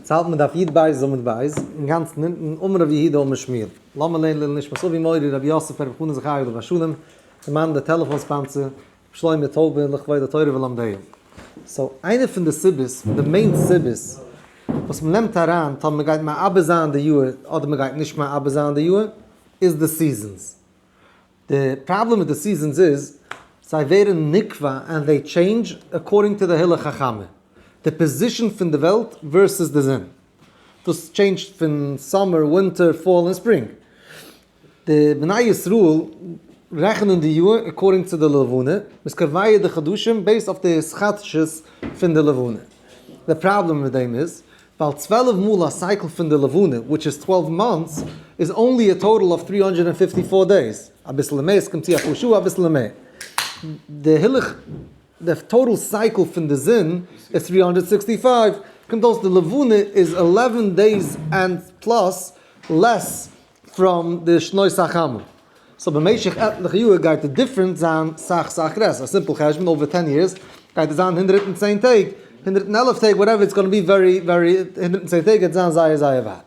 ס'האלט מען דף י"ב עמוד ב', אינגאנצן אונטן, אמר רב יהודה אמר שמואל, לאמיר לערנען לעילוי נשמת אבי מורי רבי יוסף ברב חנן זכרי' עליו השלום, למען די טעלעפאן sponsor, רבי שלמה טויבער לכבוד התורה ולומדיה. So איינע פון די סיבות, פון די main סיבות, וואס מ'נעמט אריין טאמער מ'גייט מעבר זיין די יאר אדער מ'גייט נישט מעבר זיין די יאר, איז די seasons. די פראבלעם מיט די seasons איז, זיי ווערן נקבע and they change according to די הילוך החמה, די position פון די וועלט versus די זון. דאס change ט פון summer, winter, fall און ספרינג. די בני ישראל רעכענען די יאר according צו די לבנה, מ'איז קובע די חדשים based אויף די התחדשות פון די לבנה. די פראבלעם מיט דעם איז, ווייל 12 מאל א cycle פון די לבנה, which is 12 months, איז only a total of 354 days. אביסל מער, עס קומט צו אפאר שעה, אביסל מער. די הילוך, די total cycle פון די זון איז 365, קומט אויס די לבנה איז 11 days and plus less from די שנות החמה. So במשך עטליכע יאר גייט די difference זיין סאך סאך גרעסער. א simple חשבון, over 10 years גייט עס זיין 110 טעג, 111 טעג, whatever, it's gonna be very very, 110 טעג גייט זיין זייער זייער ווייט.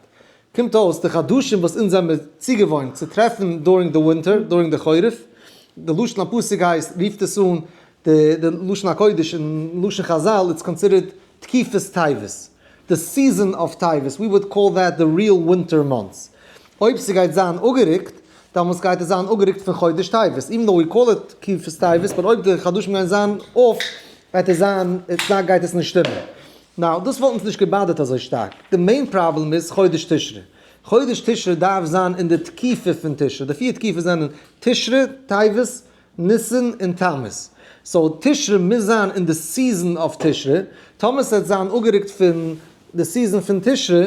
קומט אויס די חדשים וואס אונז זעמיר צוגעוואוינט צו טרעפן during די winter, during די חורף, די לשון הפסוק הייסט, רופט עס אן, די לשון הקודש און לשון חזל, it's considered תקופת טבת, די season of טבת, we would call that the real winter months. אויב ס'גייט זיין אפגערוקט, דאמאלס גייט עס זיין אפגערוקט פון חודש טבת, even though we call it תקופת טבת, but אויב די חדשים גייען זיין off, גייט עס זיין, it's not גייט עס נישט שטימען. Now, דאס וואלט אונז נישט גע bother ט אזוי שטארק. די main פראבלעם איז חודש תשרי. חודש תשרי דארף זיין אין די תקופה פון תשרי. די פיר תקופות זענען תשרי, טבת, ניסן און תמוז. So תשרי מוז זיין אין די season of תשרי. טאמער ס'וועט זיין אפגערוקט פון די season פון תשרי,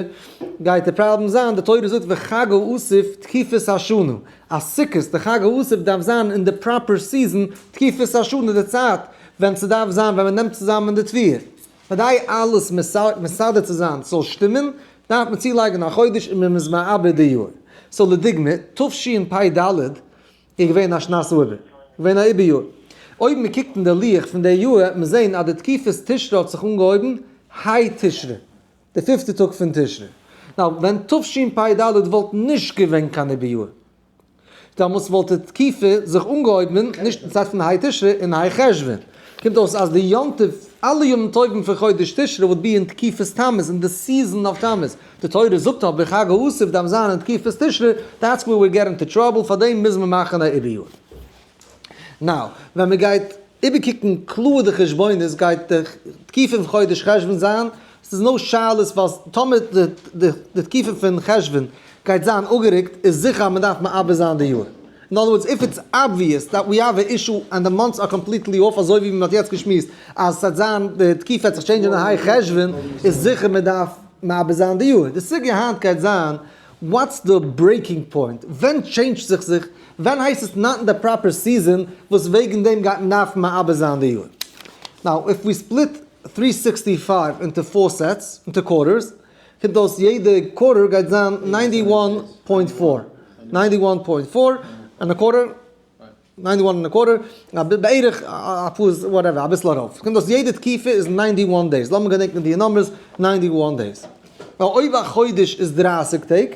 גייט די פראבלעם זיין, די תורה זאגט וחג האסיף תקופת השנה. אז סוכות, די חג האסיף דארף זיין אין די proper season, תקופת השנה, די צייט ווען ס'דארף זיין, ווען מ'נעמט צוזאמען די תבואה. כדי אלעס מסדר צו זיין ס'זאל שטימען, דארף מען צולייגן א חודש און מען איז מעבר די יאר. So לדוגמא, תשפ"ד איז געווען א שנת עיבור, געווען א עיבור יאר. אויב מען קוקט אין די לוח פון די יאר וועט מען זען אז די תקופת תשרי האט זיך אנגעהויבן ה' תשרי, די פיפטע טאג פון תשרי. Now, ווען תשפ"ד וואלט נישט געווען קיין עיבור יאר, דאמאלס וואלט די תקופה זיך אנגעהויבן נישט אין צייט פון ה' תשרי אין ה' חשוון. קומט אויס אז די יום טוב, אלע ימים טובים פון חודש תשרי would be אין תקופת תמוז, אין די season of תמוז. די תורה זאגט אבער חג האסיף דארף זיין אין תקופת תשרי, that's where we get into trouble, פאר דעם מוז מען מאכן א עיבור יאר. Now, ווען מען גייט איבערקוקן קלאר די חשבונות גייט די תקופה פון חודש חשוון זיין, ס'איז no שאלות ווייל טאמער די תקופה פון חשוון גייט זיין אפגערוקט איז זיכער אז מ'דארף מעבר זיין די יאר. In other words, if it's obvious that we have a issue and the months are completely off, אזוי ווי מ'האט יעצט געשמועסט אז ס'וועט זיין די תקופה וועט זיך change ען אין ה' חשוון, איז זיכער מ'דארף מעבר זיין די יאר. די סוגיא היינט גייט זיין what's the breaking point, ווען change ט זיך זיך, ווען הייסט עס not אין די proper season וואס וועגן דעם גייט מען דארפן מעבר זיין די יאר. Now if we split 365 into four sets, into quarters, קומט אויס יעדע quarter גייט זיין 91.4, 91.4 and a quarter, 91 and a quarter, בערך אפאר whatever, אביסל ארויף. קומט אויס יעדע תקופה איז 91 days, לאמיר געדענקען די numbers, 91 days. Now אויב א חודש איז 30 טעג,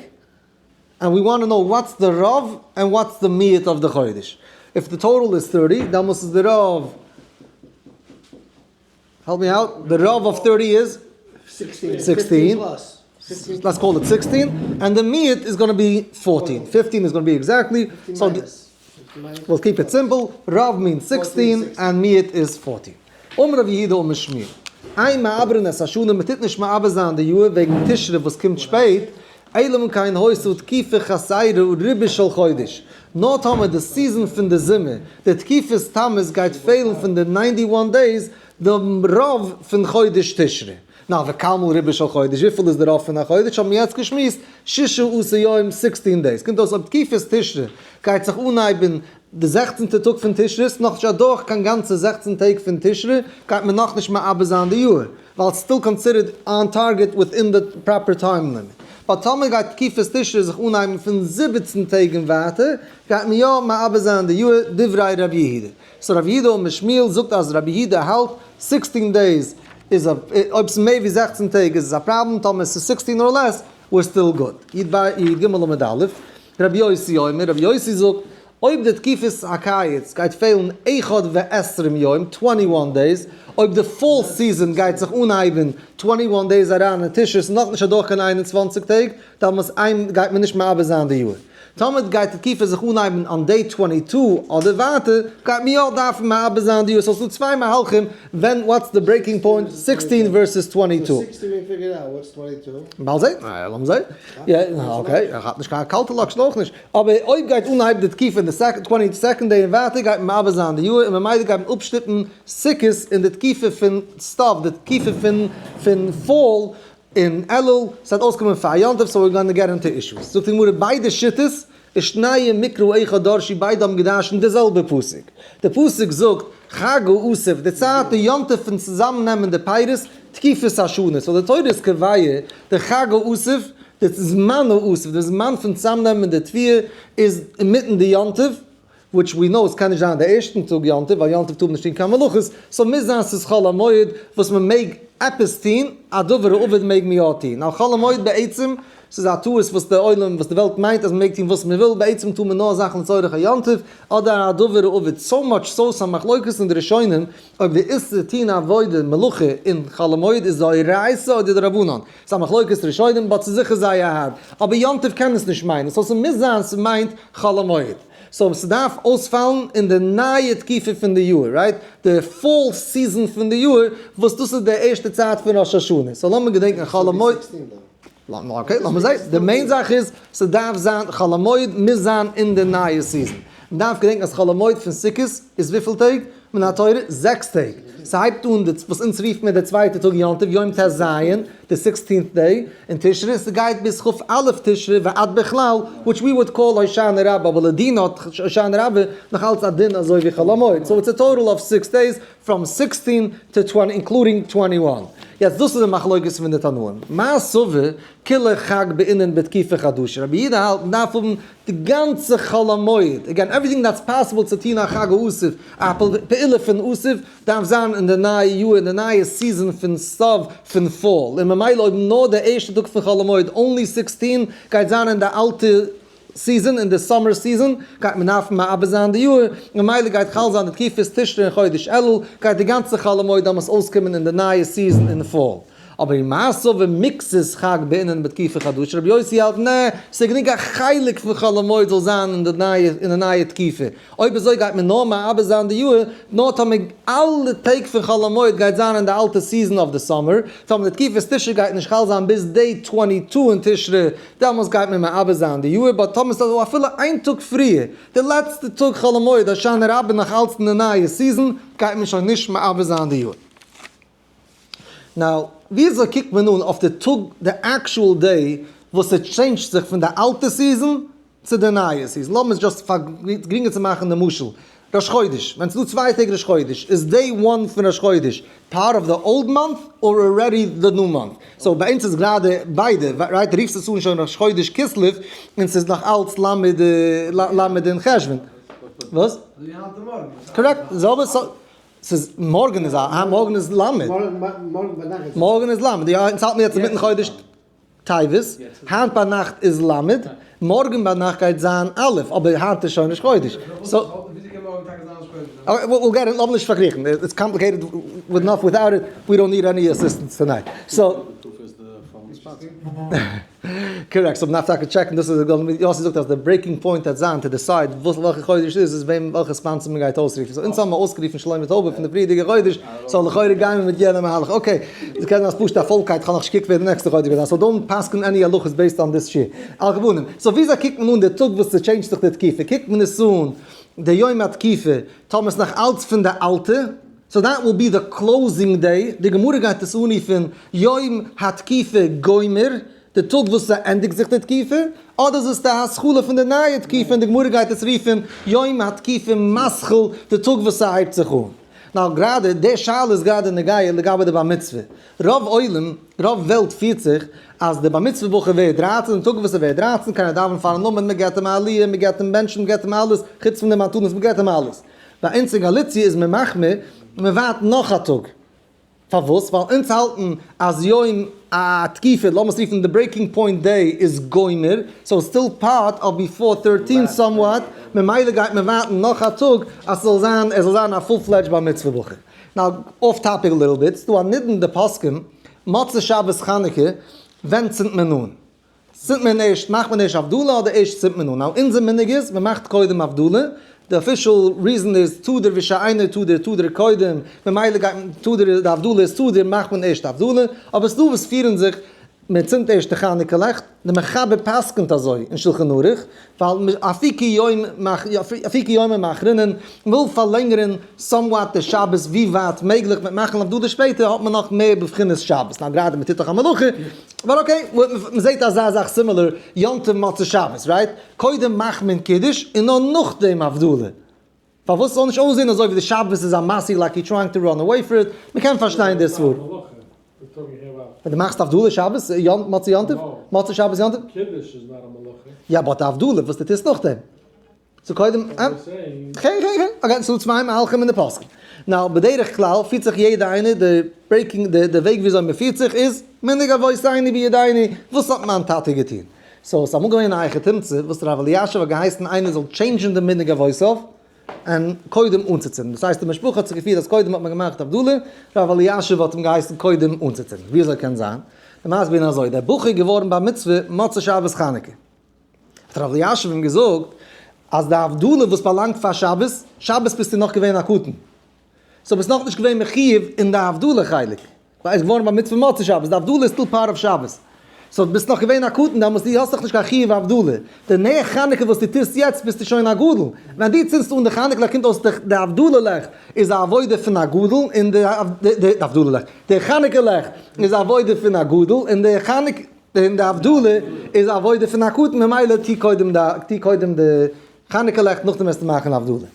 and we want to know what's the רוב and what's the מיעוט of the חודש. If the total is 30, דאמאלס איז די רוב, help me out, the רוב of 30 is? 16. 16. Plus. 16. Let's call it 16. And the מיעוט is going to be 14. 15 is going to be exactly. 15 So minus. 15 minus. we'll keep it simple. רוב means 16 16. and מיעוט is 14. אמר רב יהודה אמר שמואל. אין מעברין את השנה, מ'טוט נישט מעבר זיין די יאר וועגן תשרי וואס קומט שפעט, אלא אם כן היתה תקופה חסרה ריבוא של חודש. נאר טאמער די season פון די זומער, די תקופת תמוז גייט פעלן פון די 91 days, די רוב פון חודש תשרי. Now, וכמה ריבוא של חודש, וויפיל איז די רוב פון א חודש? האבן מיר יעצט געשמועסט, ששה עשר יום, 16 days. קומט אויס, אויב תקופת תשרי גייט זיך אנהייבן די 16טע טאג פון תשרי, איז נאך נישט אדורך קיין גאנצע 16 טעג פון תשרי, גייט מען נאך נישט מעבר זיין די יאר, ווייל it's still considered on target within the proper time limit. But טאמער גייט תקופת תשרי זיך אנהייבן פון 17 טעג און ווייטער, גייט מען יא מעבר זיין די יאר, דברי רבי יהודה. So רב יהודה אמר שמואל זאגט אז רבי יהודה האלט 16 days. איז א, אויב ס'איז מער ווי 16 טעג איז עס א פראבלעם, טאמער ס'איז 16 or less, we're still good. י"ב י"ג עמוד א', רבי יוסי אומר, רבי יוסי זאגט, אויב די תקופת הקיץ גייט פעלן אחד ועשרים יום, 21 days, אויב די fall season גייט זיך אנהייבן 21 days אריין אין תשרי, ס'איז נאכנישט אדורך קיין 21 טעג, דאמאלס איין גייט מען נישט מעבר זיין די יאר. טאמער גייט די תקופה זיך אנהייבן on day 22 אדער ווייטער, גייט מען יא דארפן מעבר זיין די יאר. So ס'איז דא צוויי מהלכים, ווען, what's the breaking point? 16 versus 22. 16 we figured out, what's 22? באלד זען, לאמיר זען. יא, okay, ער האט נישט קיין קאלטע לאקשן אויך נישט. אבער אויב גייט אנהייבן די תקופה אין די second, 22nd day און ווייטער גייט מען מעבר זיין די יאר, און ממילא גייט מען אפשטופן סוכות אין די תקופה פון סתיו, די תקופה פון fall אין אלול, ס'וועט אויסקומען פאר יום טוב, so we're gonna get into issues. זאגט די גמרא ביידע שיטות, ושניהם מקרא אחד דרשו, ביידע האבן געדרשנט די זעלבע פסוק. די פסוק זאגט, חג האסיף, די צייט די יום טוב פון צוזאמנעמען די פירות, תקופת השנה. So די תורה איז קובע, די חג האסיף, די זמן האסיף, די זמן פון צוזאמנעמען די תבואה, איז אינמיטן די יום טוב, which we know עס קען נישט זיין די ערשטן טאג יום טוב, ווייל יום טוב טאר מען נישט טון קיין מלאכות, so מוז זיין ס'איז חול המועד וואס מען מעג עפעס טון, א דבר האבד מעג מען יא טון. נאר חול המועד בעצם, ס'איז א טעות וואס די עולם, וואס די וועלט מיינט אז מען מעג טון וואס מען וויל, בעצם טאר מען נאר זאכן לצורך היום טוב, אדער א דבר האבד, so much so ס'א מחלוקת אין די ראשונים, אויב די איסור טון עבודה מלאכה אין חול המועד איז דאורייתא אדער דרבנן. ס'איז א מחלוקת ראשונים, but ס'איז זיכער זייער הארב. אבער יום טוב קען עס נישט מיינען, so ס'מוז זיין ס'מיינט חול המועד. so ס'דארף אויספאלן אין די נייע תקופה פון די יאר, right? די fall season פון די יאר, וואס דאס איז די ערשטע צייט פון ראש השנה. so לאמיר געדענקען חול המועד. Okay, לאמיר זען. די main זאך איז, ס'דארף זיין, חול המועד מוז זיין אין די נייע season. מ'דארף געדענקען אז חול המועד פון סוכות איז וויפיל טעג? מן התורה, 6 טעג. ס'הייבט אן די, וואס אונז רופן מיר די צווייטע טאג יום טוב, יום ט"ז, די 16th day אין תשרי, ס'גייט ביז כ"א תשרי ועד בכלל, which we would call הושענא רבה, אבער לדינא האט הושענא רבה נאך אלץ א דין אזוי ווי חול המועד. So it's a total of 6 days, from 16 to 20, including 21. יעצט דאס איז די מחלוקת פון די תנאים. מר סבר כוליה חג בעינן בתקופה חדשה. רבי יהודה האלט מ'דארף האבן די גאנצע חול המועד, again everything that's possible צו טון א חג האסיף, א פעולה פון אסיף, דארף זיין אין די נייע יאר, אין די נייע season פון סתיו פון fall, און ממילא אויב נאר די ערשטע טאג פון חול המועד, only 16, גייט זיין אין די אלטע season, אין די summer season, גייט מען דארפן מעבר זיין די יאר, ממילא גייט חל זיין די תקופת תשרי און חודש אלול, גייט די גאנצע חול המועד דאמאלס אויסקומען אין די נייע season אין fall. אבער מר סבר מקצת חג בעינן בתקופה חדשה, רבי יוסי האלט נע, ס'איז גענוג א חלק פון חול המועד זאל זיין אין די נייע, אין די נייע תקופה. אויב אזוי גייט מען נאר מעבר זיין די יאר, נאר טאמער אלע טעג פון חול המועד גייט זיין אין די אלטע season of the summer, טאמער די תקופת תשרי גייט נישט חל זיין ביז day 22 אין תשרי, דעמאלס גייט מען מעבר זיין די יאר, but טאמער ס'איז דא אפילו איין טאג פריער, די לעצטע טאג חול המועד, הושענא רבה נאך אלץ אין די נייע season, גייט מען שוין נישט מעבר זיין די יאר. Now, וויאזוי קוקט מען אן אויף די טאג, די actual day, וואס עס change ט זיך פון די אלטע season צו די נייע season? לאמיר עס just פאר גרינגער צו מאכן די משל. ראש חודש, ווען ס'איז דא צוויי טעג ראש חודש, איז day one פון ראש חודש part of the old month or already the new month? So ביי אונז איז גראדע ביידע, right? רופסט עס אן שוין ראש חודש כסלו, און ס'איז נאך אלץ למד אין חשוון. וואס? Correct, זעלבע. ס'איז מארגן איז א, הא מארגן איז למד. מארגן ביינאכט איז. מארגן איז למד, יא, אונז האלטן יעצט אינמיטן חודש טבת, היינט ביינאכט איז למד, מארגן ביינאכט גייט זיין א', אבער היינט איז שוין ראש חודש. So. We'll get it, לאמיר נישט פארקריכן, it's complicated enough without it, we don't need any assistance tonight. So. Correct, so מ'דארף טאקע טשעקן, דאס איז יאסי זאגט אז די breaking point וועט זיין to decide וואס וועלכע חודש איז, איז וועם וועלכע sponsor מ'גייט אויסרופן, so אונז האבן מיר אויסגערופן שלמה טויבער פון די פריערדיגע חודש, so לכאורה גייען מיר מיט יענע מהלך, okay, ס'קען זיין אז פשוט א פולקייט, כ'האב נאכנישט געקוקט ווער די נעקסטע חודש גייט זיין, so don't פסק'ן any הלכות based on this שיעור. על כל פנים, so וויאזוי קוקט מען אן די טאג וואס ס' change ט זיך די תקופה, קוקט מען עס אן די יום התקופה, טאמער ס'נאך אלץ פון די אלטע, so that will be the closing day, די גמרא גייט עס אנרופן יום התקופה גומר, די טאג וואס ס'ענדיגט זיך די תקופה, אדער איז עס די התחלה פון די נייע תקופה און די גמרא גייט עס רופן יום התקופה מתחיל, די טאג וואס ס'הייבט זיך אן. Now גראדע, די שאלה איז גראדע נוגע לגבי די בר מצוה. רוב עולם, רוב וועלט פירט זיך אז די בר מצוה בחור ווערט 13, די טאג וואס ער ווערט 13 קען ער דאווענען פארן עמוד, מ'געט אים א עליה, מ'געט אים בענטשן, מ'געט אים אלעס, חוץ פון די מתנות, מ'געט אים אלעס. ביי אונז אין גאליציע איז מען מחמיר, מ'ווארט נאך א טאג. פארוואס? ווייל אונז האלטן אז יום התקיפה, לאמיר עס רופן די breaking point day איז גומר, so still part of before 13 somewhat, ממילא גייט מען ווארטן נאך א טאג אז ס'זאל זיין, ער זאל זיין א full fledged בר מצוה בחור. Now, off topic a little bit, ס'דא א נידון אין די פוסקים, מוצאי שבת חנוכה, ווען צינדט מען אן? צינדט מען ערשט, מאכט מען ערשט הבדלה אדער ערשט צינדט מען אן? Now אונזער מנהג איז, מען מאכט קודם הבדלה, די official reason איז תדיר ושאינו תדיר, תדיר קודם, ממילא גייט מען תדיר, די הבדלה איז תדיר, מאכט מען ערשט הבדלה, אבער ס'דא וואס פירן זיך, מען צינדט ערשט די חנוכה לעכט, די מחבר פסק'נט אזוי אין שלחן ערוך, ווייל אפיקי יומא מאחרינן, מ'וויל פארלענגערן somewhat די שבת ווי ווייט מעגליך, מיט מאכן הבדלה שפעטער האט מען נאך מער בבחינת שבת, now גראדע מ'טוט דאך א מלאכה, אבער okay, מ'זעט אזא זאך similar יום טוב מוצאי שבת, right? קודם מאכט מען קידוש און נאר נאכדעם הבדלה. פארוואס ס'זאל נישט אויסזען אזוי ווי די שבת איז א מעשה like you trying to run away from it, מ'קען פארשטיין די סברא. ווען דו מאכסט הבדלה שבת, מוצאי יום טוב? מוצאי שבת יום טוב? קידוש איז נאר א מלאכה. יא but די הבדלה וואס דו טוסט נאכדעם. So קודם, כן כן כן, okay, ס'דא צוויי מהלכים אין די פוסקים. Now, בדרך כלל פירט זיך יעדע איינער די breaking, די וועג וויאזוי מ'פירט זיך איז, מנהג אבותינו בידינו, וואס האט מיין טאטע געטון? So, ס'איז אמאל געווען א היכי תמצא וואס רב אלישיב האט געהייסן איינער זאל change ן די מנהג אבותיו, און קודם אנצוצינדן. דאס הייסט די משפחה האט זיך געפירט אז קודם האט מען געמאכט הבדלה, רב אלישיב האט אים געהייסן קודם אנצוצינדן. וויאזוי קען זיין? די מעשה איז געווען אזוי, דער בחור איז געווארן בר מצוה מוצאי שבת חנוכה. האט רב אלישיב אים געזאגט אז די הבדלה וואס באלאנגט פאר שבת, שבת ביסטו נאך געווען א קטן, so ביסט נאכנישט געווען מחיוב אין די הבדלה חלק, ווייל ער איז געווארן בר מצוה מוצאי שבת, די הבדלה איז still part of שבת, so ביסט נאך געווען א קטן דעמאלטס, דו האסט נאך נישט קיין חיוב הבדלה, די נר חנוכה וואס דו טוסט יעצט ביסטו שוין א גדול, ווען דו צינדסט אן די חנוכה לעכט קומט אויס די הבדלה לעכט איז א עבודה פון א גדול, און די הבדלה לעכט, די חנוכה לעכט איז א עבודה פון א גדול, און די חנוכה. און די הבדלה איז א עבודה פון א קטן ממילא טו קודם די טו קודם די חנוכה לעכט נאכדעם וועסטו מאכן הבדלה.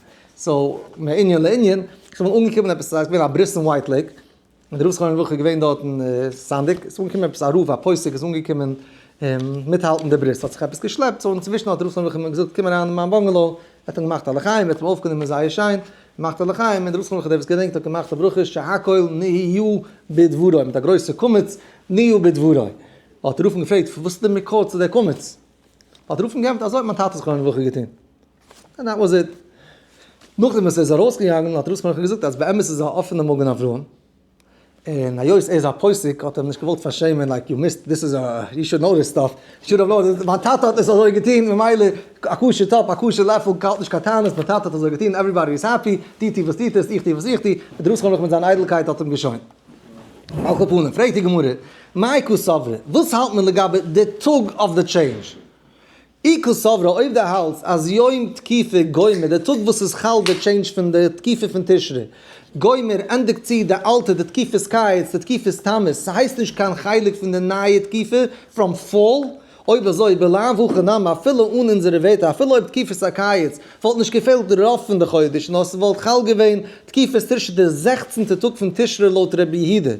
So מענין לענין, איך בין אנגעקומען עפעס ס'איז געווען א ברית אין White Lake, און די רב זכרונו לברכה איז געווען דארטן סנדק, ס'איז אנגעקומען עפעס א רב א פוסק איז אנגעקומען מיטהאלטן די ברית, האט זיך עפעס געשלעפט, so אינצווישן האט די רב זכרונו לברכה אים געזאגט קום אריין אין מיין bungalow, ער האט אים געמאכט א לחיים, ער האט אים אויפגענומען זייער שיין, געמאכט א לחיים, און דער רב זכרונו לברכה דער וואס געדענקט האט געמאכט א ברכה שהכל נהיה בדברו מיט א גרויסע קמץ, נהיה בדברו. האט דער רב אים געפרעגט וואס איז די מקור צו דער קמץ? האט דער רב אים געענטפערט אזוי האט מיין טאטע זכרונו לברכה געטון. And that was it. נאכדעם וואס ער איז ארויסגעגאנגען האט דער רב זכרונו לברכה געזאגט אז באמת איז א אפענע מגן אברהם, און היות ער איז א פוסק האט ער אים נישט געוואלט פארשעמען like you missed this is a you should know this stuff, you should have known מיין טאטע האט עס אזוי געטון ממילא א כשר טאפ א כשר לעפל האלט נישט קיין טענות מיין טאטע האט אזוי געטון everybody is happy, דו טו וואס דו טוסט איך טו וואס איך טו, דער רב זכרונו לברכה מיט זיין איידלקייט האט אים געשוינט. על כל פנים פרעגט די גמרא מאי קא סברת וואס האלט מען לגבי די טאג of די change? אי קא סברת אויב דו האלטסט אז יום תקיפה גומר, די טאג וואס איז חל די change פון די תקופה פון תשרי, גומר ענדיגט צו די אלטע די תקופת קיץ די תקופת תמוז, ס'הייסט נישט קיין חלק פון די נייע תקופה from fall, אויב אזוי בלאו הכי נמי אפילו אן אונזערע ווערטער אפילו אויב תקופת הקיץ וואלט נישט געפעלט רוב פון די חודש נאר ס'וואלט חל געווען תקופת תשרי די זעכצנטע טאג פון תשרי לויט רבי יהודה,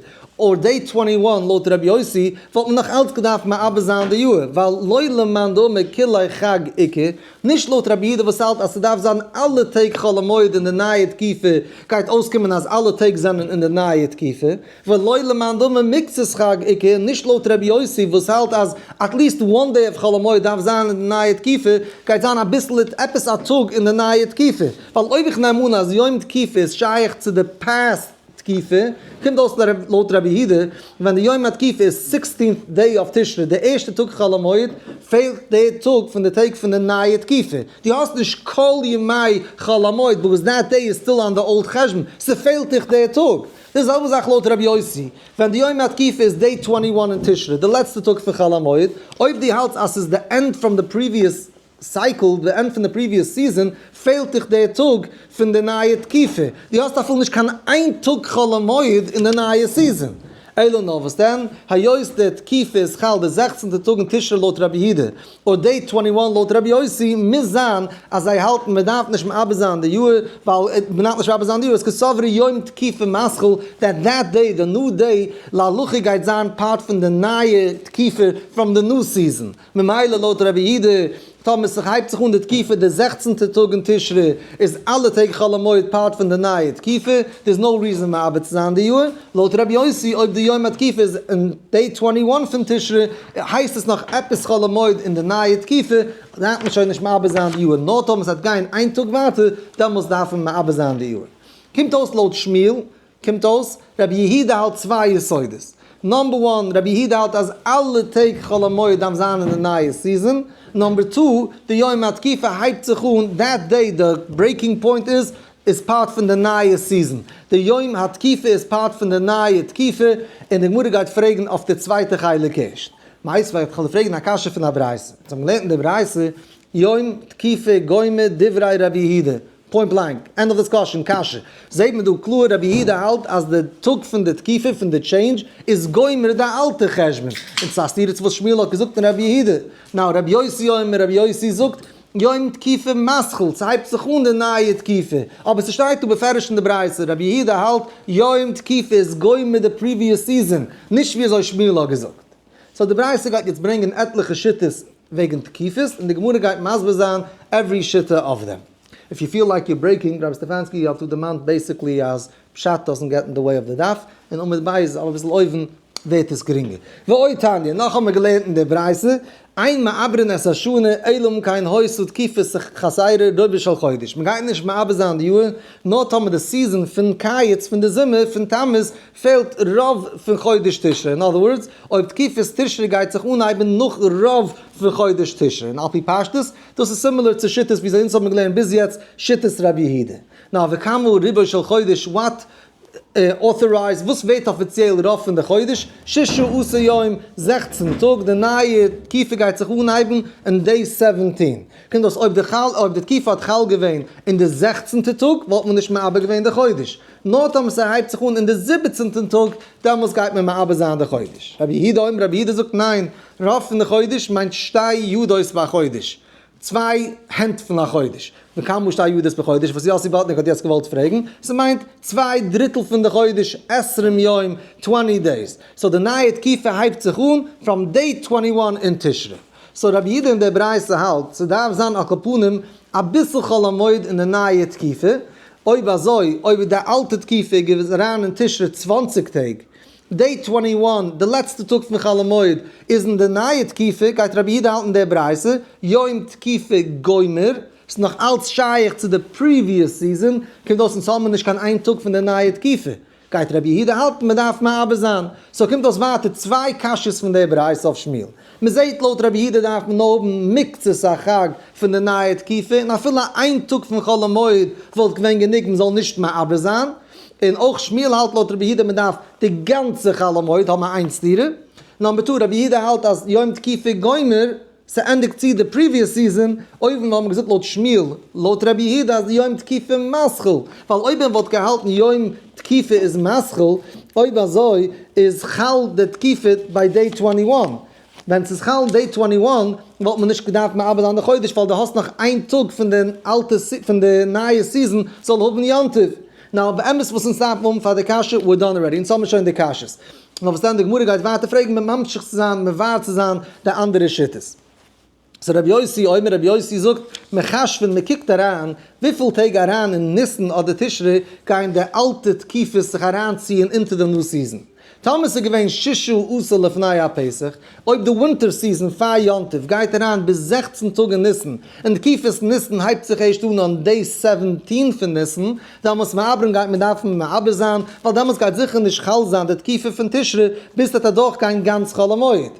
or day 21 לויט רבי יוסי, וואלט מען נאך אלץ געדארפט מעבר זיין די יאר, ווייל לא למאן דאמר כוליה חג איכא, נישט לויט רבי יהודה וואס האלט אז ס'דארף זיין אלע טעג חול המועד אין די נייע תקופה, גייט אויסקומען אז אלע טעג זענען אין די נייע תקופה, ולא למאן דאמר מקצת חג איכא, נישט לויט רבי יוסי וואס האלט אז at least one day of חול המועד דארף זיין אין די נייע תקופה, גייט זיין אביסל עפעס א טאג אין די נייע תקופה, ווייל אויב איך נעם אן אז יום תקיפה איז שייך צו די past תקופה, קומט אויס לויט רבי יהודה, ווען די יום התקיפה איז sixteenth day of תשרי, די ערשטע טאג חול המועד, פעלט די טאג פון די טעג פון די נייע תקופה. דו האסט נישט כל ימי חול המועד, because that day is still on the old חשבון, ס'פעלט דיך די טאג. די זעלבע זאך לויט רבי יוסי, ווען די יום התקיפה איז day 21 אין תשרי, די לעצטע טאג פון חול המועד, אויב דו האלטסט אז ס'איז די end from די previous cycle, די end פון די previous season, פעלט דיך דער טאג פון די נייע תקופה. דו האסט אפילו נישט קיין איין טאג חול המועד אין די נייע season. אלא נאר וואס דען, היות די תקופה איז חל די זעכצנטע טאג אין תשרי לויט רבי יהודה, or day 21 לויט רבי יוסי, מוז זיין אז זיי האלטן מען דארף נישט מעבר זיין די יאר, ווייל מען דארף נישט מעבר זיין די יאר, איז קסברי יום תקיפה מתחיל, that that day, the new day, להלכה גייט זיין part פון די נייע תקופה from the new season. ממילא לויט רבי יהודה. טאמער ס'הייבט זיך אן די תקופה די זעכצנטע טאג אין תשרי, איז אלע טעג חול המועד part פון די נייע תקופה, there's no reason מעבר צו זיין די יאר. לויט רבי יוסי, אויב די יום התקופה איז אין day 21 פון תשרי, הייסט עס נאך עפעס חול המועד אין די נייע תקופה, דארף מען שוין נישט מעבר זיין די יאר. נאר טאמער ס'וועט גיין איין טאג ווייטער, דעמאלטס דארף מען מעבר זיין די יאר. קומט אויס לויט שמואל, קומט אויס, רבי יהודה האלט צוויי יסודות. number one, רבי יהודה האלט אז אלע טעג חול המועד דארף זיין אין די נייע season. number two, די יום התקופה הייבט זיך אן, that day, די breaking point איז part פון די נייע season. די יום התקופה איז part פון די נייע תקופה, און די גמרא גייט פרעגן אויף די צווייטע חלק ערשט. מיתיבי, איך וועל פרעגן א קשיא פון א ברייתא. אונז האבן געלערנט אין די ברייתא, יום תקופה גומר דברי רבי יהודה. point blank, end of discussion, קשיא. זעט מען דא קלאר רבי יהודה האלט אז די טאג פון די תקופה פון די change איז גומר די אלטע חשבון. און ס'איז א סתירה צו וואס שמואל האט געזאגט אין רבי יהודה. now רבי יוסי אומר, רבי יוסי זאגט, יום תקופה מתחיל, ס'הייבט זיך אן די נייע תקופה. אבער ס'שטייט דא בפירוש אין די ברייתא, רבי יהודה האלט יום תקופה איז גומר די previous season, נישט ווי אזוי שמואל האט געזאגט. so די ברייתא גייט יעצט ברענגען עטליכע שיטות וועגן תקופות, און די גמרא גייט מסביר זיין every שיטה of them. If you feel like you're breaking, רבי סטעפאנסקי האט דא דערמאנט basically אז פשט doesn't get in the way of the דף, און עמוד בית אביסל אויבן ווערט עס גרינגער. ועוד תניא, נאך האבן מיר געלערנט אין די ברייתא, אין מעברין את השנה אלא אם כן היתה תקופת חסרה רובו של חודש. מען גייט נישט מעבר זיין די יאר, נאר טאמער די season פון קיץ, פון די זומער, פון תמוז, פעלט רוב פון חודש תשרי. In other words, אויב תקופת תשרי גייט זיך אנהייבן נאך רוב פון חודש תשרי. און על פי פשטות, דאס איז similar צו שיטות ווי אונז האבן געלערנט ביז יעצט, שיטת רבי יהודה. now, וכמה רובו של חודש, what authorize, וואס ווערט אפיציעל רוב פון די חודש? ששה עשר יום, 16 טאג, די נייע תקופה גייט זיך אנהייבן אין day 17. קומט אויס, אויב די תקופה האט חל געווען אין די 16טע טאג, וואלט מען נישט מעבר געווען די חודש. נאר טאמער ס'הייבט זיך אן אין די 17טן טאג, דעמאלטס גייט מען מעבר זיין די חודש. רבי יהודה אומר, רבי יהודה זאגט ניין, רוב פון די חודש מיינט שתי ידות בחודש. צוויי הענט פון א חודש. וכמה שתי ידות בחודש, וואס יאסי באטניק האט יעצט געוואלט פרעגן, ס'מיינט צוויי דריטל פון די חודש, 20 יום, 20 days. So די נייע תקופה הייבט זיך אן from day 21 אין תשרי. So רבי יהודה אין דער ברייתא האלט, ס'דארף זיין על כל פנים א ביסל חול המועד אין די נייע תקופה. אויב אזוי, אויב די אלטע תקופה איז אריין אין תשרי 20 טעג, day 21, די לעצטע טאג פון חול המועד, איז אין די נייע תקופה, גייט רבי יהודה האלטן דער ברייתא, יום תקופה גומר, ס'איז נאך אלץ שייך צו די previous season, קומט אויס אונז האבן נישט קיין איין טאג פון די נייע תקופה. גייט רבי יהודה האלטן, מען דארף מעבר זיין. so קומט אויס ווייטער צוויי קשיות פון דער ברייתא אויף שמואל. מען זעט לויט רבי יהודה דארף מען נאר האבן מקצת החג פון די נייע תקופה, און אפילו איין טאג פון חול המועד וואלט געווען גענוג מען זאל נישט מעבר זיין. און אויך שמואל האלט לויט רבי יהודה מען דארף די גאנצע חול המועד האבן איין סתירה. number two, רבי יהודה האלט אז יום תקופה גומר, ס'ענדיגט צו די previous season, אויבן האבן מיר געזאגט לויט שמואל, לויט רבי יהודה אז יום תקופה מתחיל, ווייל אויב מען וואלט געהאלטן יום תקופה איז מתחיל, אויב אזוי איז חל די תקופה ביי day 21. ווען ס'איז חל day 21 וואלט מען נישט געדארפט מעבר זיין די חודש, ווייל דו האסט נאך איין טאג פון די אלטע פון די נייע season זאל האבן יום טוב. now באמת וואס אונז דארפן האבן פאר די קשיא, we're done already, אונז האבן שוין די קשיות. נאר וואס דען די גמרא גייט ווייטער פרעגן, ממשיך צו זיין, מבאר צו זיין די אנדערע שיטות. so רבי יוסי אומר, רבי יוסי זאגט, מחשבין, מען קוקט אריין, וויפיל טעג אריין אין ניסן אדער תשרי גייען די אלטע תקופות זיך אריינציען into the new season. טאמער ס'איז געווען ששה עשר לפני הפסח, אויב די winter season פאר יום טוב גייט אריין ביז 16 טאג אין ניסן, און תקופת ניסן הייבט זיך ערשט אן on day 17 פון ניסן, דעמאלטס מעברין גייט מען דארפן מעבר זיין, ווייל דעמאלטס גייט זיכער נישט חל זיין די תקופה פון תשרי, ביז ס'וועט אדורכגיין גאנץ חול המועד.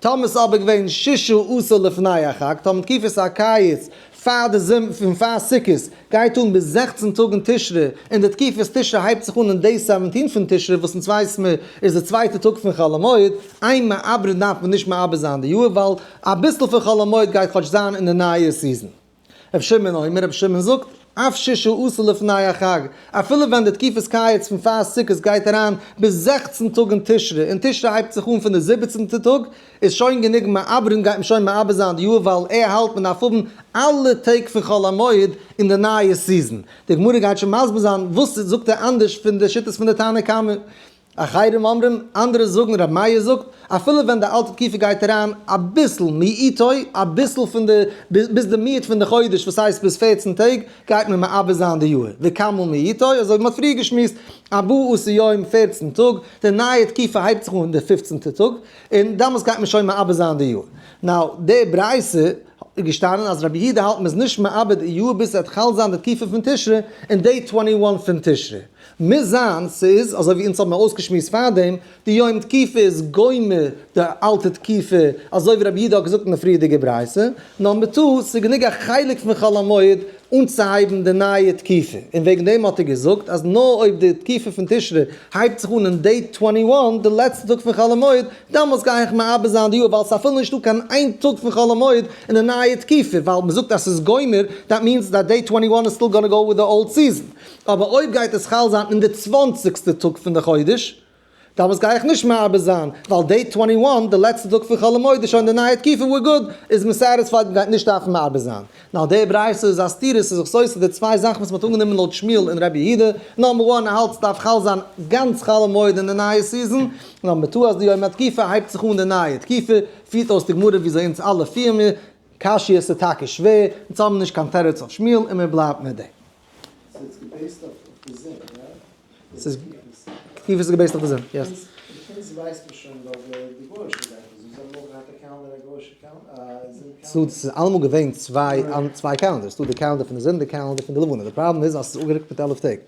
טאמער ס'איז אבער געווען ששה עשר לפני החג, טאמער תקופת הקיץ פאר די זומער פון פאר סוכות גייט אן ביז 16 טאג אין תשרי, און די תקופת תשרי הייבט זיך אן אין day 17 פון תשרי, וואס אונז ווייסן מיר איז די צווייטע טאג פון חול המועד, אין מעברין דארף מען נישט מעבר זיין די יאר, ווייל אביסל פון חול המועד גייט כאטש זיין אין די נייע season. רבי שמעון אומר, רבי שמעון זאגט, אף ששה עשר לפני החג, אפילו ווען די תקופת קיץ פון פאר סוכות גייט אריין ביז 16 טאג אין תשרי, און תשרי הייבט זיך אן פון די 17טע טאג, איז שוין גענוג מעברין, גייט מען שוין מעבר זיין די יאר, ווייל ער האלט מען דארף האבן אלע טעג פון חול המועד אין די נייע season. די גמרא גייט שוין מסביר זיין וואס זאגט ער אנדערש פון די שיטות פון די תנא קמא. אחרים אומרים, אנדערע זאגן, רבי מאיר זאגט, אפילו ווען די אלטע תקופה גייט אריין אביסל מיעוטו, אביסל פון די, ביז די מיעוט פון די חודש, וואס הייסט ביז 14 טעג, גייט מען מעבר זיין די יאר. וכמה מיעוטו, אזוי ווי מען האט פריער געשמועסט, ארבעה עשר יום, 14 טאג, די נייע תקופה הייבט זיך אן די 15'טע טאג, און דאמאלס גייט מען שוין מעבר זיין די יאר. Now, די ברייתא איז געשטאנען אז רבי יהודה האלט מען איז נישט מעבר די יאר ביז ס'וועט חל זיין די תקופה פון תשרי, און day 21 פון תשרי. מוז זיין ס'איז, אזוי ווי אונז האבן אויסגעשמועסט פארדעם, די יום תקופה איז גומר די אלטע תקופה, אזוי ווי רבי יהודה האט געזאגט אין די פריערדיגע ברייתא. Number 2, ס'איז גענוג א חלק פון חול המועד אנצוהייבן די נייע תקופה. און וועגן דעם האט ער געזאגט אז נאר אויב די תקופה פון תשרי הייבט זיך אן אין day 21, די לעצטע טאג פון חול המועד, דאמאלס גיי איך מעבר זיין די יאר, ווייל ס'איז אפילו נישטא קיין איין טאג פון חול המועד אין די נייע תקופה, ווייל מ'זאגט אז ס'איז גומר, that means that day 21 is still gonna go with the old season. אבער אויב גייט עס חל זיין אין די 20'סטע טאג פון די חודש, דאמאלס גיי איך נישט מעבר זיין, ווייל day 21, די לעצטע טאג פון חול המועד, איז שוין די נייע תקופה, we're good, איז מען satisfied, מ'גייט נישט דארפן מעבר זיין. Now, די ברייתא איז א סתירה, ס'איז זיך סותר די צוויי זאכן וואס מ'האט אנגענומען לויט שמואל און רבי יהודה. Number 1, האלט ס'דארף חל זיין גאנץ חול המועד אין די נייע season. Number 2, אז די יום התקופה הייבט זיך אן די נייע תקופה, פירט אויס די גמרא וויאזוי אונז אלע פירן מיר. קשיא, ס'איז טאקע שווער, אונז האבן נישט קיין תירוץ אויף שמואל און מען בלייבט מיט דעם. So it's gebased אויף די זון, right? ס'איז תקופה איז גע based אויף די זון, yes. אונז ווייסט מען שוין ווייל די גוי'אישע גייט אזוי, זיי האבן אויך געהאט א calendar, א גוי'אישע זון calendar. ס'איז אלעמאל געווען צוויי calendars, ס'דא די calendar פון די זון, די calendar פון די לבנה. די פראבלעם איז אז ס'איז אפגערוקט מיט 11 טעג.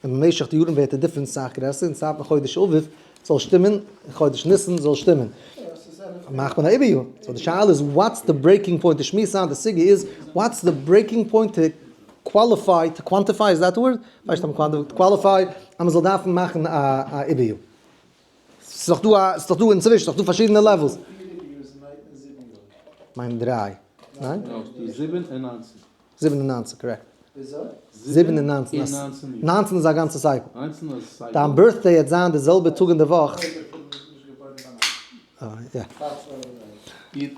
און במשך די יארן ווערט די difference סאך גרעסער, און צייט פון חודש אביב זאל שטימען, און חודש ניסן זאל שטימען. מאכט מען א עיבור יאר. So די שאלה איז, what's the breaking point? די שמועס היינט, די סוגיא איז, what's the breaking point to qualify, to quantify, is that the word? ווייסט אז מ'קען qualify, אז מ'זאל דארפן מאכן א עיבור יאר. ס'איז דאך דא א, ס'איז דאך דא אינצווישן, ס'איז דאך דא פארשידענע levels. מיין דריי. ניין? 97. 97, correct. וויאזוי? 97. 19 איז א גאנצע cycle. דיין birthday וועט זיין די זעלבע טאג אין די וואך. יא.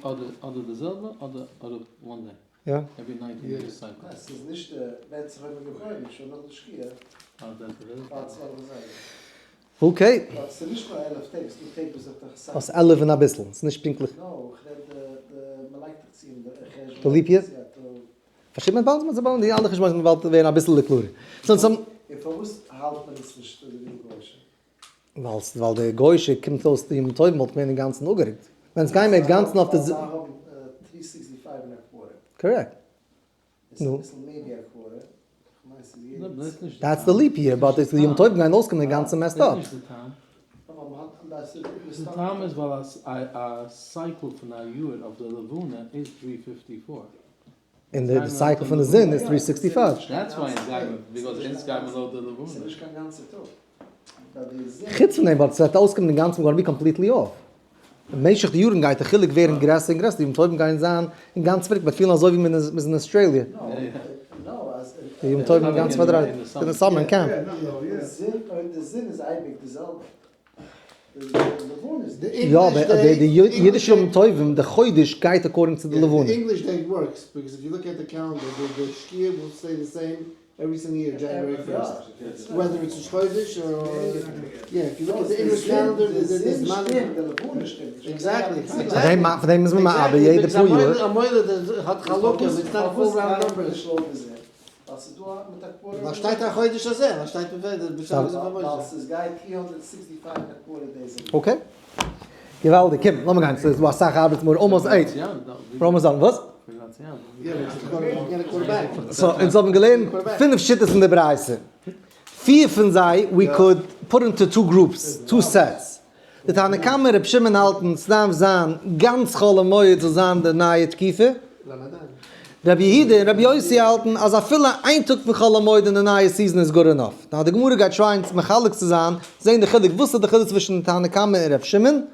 אדער די זעלבע אדער one day. יא. Every 19 years cycle. ס'איז נישט ווען ס'איז געווען געבוירן, שוין נאך די שקיעה. Okay. ס'איז נישט נאר 11 טעג, ס'איז דא טעג וואס זיך דאך סאך. וואס 11 און אביסל, ס'איז נישט פונקטליך. No, איך רעד די, מ'לייגט דאך צו אין די חשבון. די leap year? פארשטייט מען באלד, מ'זאל די אלע חשבונות באלד ווערן אביסל קלארער. So צום און פארוואס האלט מען עס נישט אזוי ווי די גוי'אישע? ווייל די גוי'אישע קומט אויס די ימים טובים וואלט געווען אינגאנצן אפגערוקט. ווען עס גייען מיר אינגאנצן אויף די זיי האבן 365 and a quarter. Correct. עס איז אביסל מער ווי א quarter. איך מיין ס'איז יעדע That's the leap year, but די יום טובים גייען אויסקומען אינגאנצן messed up. די טעם איז ווייל א cycle פון א יאר אויף די לבנה איז 354. און די cycle פון די זון איז 365. That's why אין גיימער, because אונז גיימער לויט די לבנה. ס'איז נישט קיין גאנצע טאג. חוץ פון דעם, ווייל ס'וועט אויסקומען אינגאנצן gonna be completely off. במשך די יארן גייט די חילוק ווערן גרעסער און גרעסער, די ימים טובים גייען זיין אינגאנצן פאררוקט, מ'וועט פילן אזוי ווי מ'איז אין אוסטראליע. די ימים טובים אינגאנצן פארדרייט, אין די summer אין camp. די זון איז אייביג די זעלבע. יא, אבער די אידישע ימים טובים, די חודש גייט according to די לבנה. The English date works, because if you look at the calendar, the shkia will stay the same every single year, January 1st. Whether it's Rosh Chodesh or... Yeah, if you look at the English calendar, there's money. Exactly. פון דעם איז מען מעבר יעדע פאר יאר. א מולד האט חלקים, it's not full round numbers. וואס שטייט א חודש הזה? וואס שטייט Okay. געוואלדיג, קום, לאמיר גיין, ס'איז דא אסאך ארבעט, מיר almost 8. מיר almost done, וואס? So, אונז האבן געלערנט פינף שיטות אין די ברייתא. פיר פון זיי, we could put into two groups, two sets. די תנא קמא רב שמעון האלטן, ס'דארף זיין גאנץ חול המועד זאל זיין די נייע תקופה. רבי יהודה און רבי יוסי האלטן אז אפילו איין טאג פון חול המועד אין די נייע season איז good enough. Now די גמרא גייט try ען מחלק צו זיין, זען די חילוק, וואס איז די חילוק צווישן תנא קמא און רבי שמעון,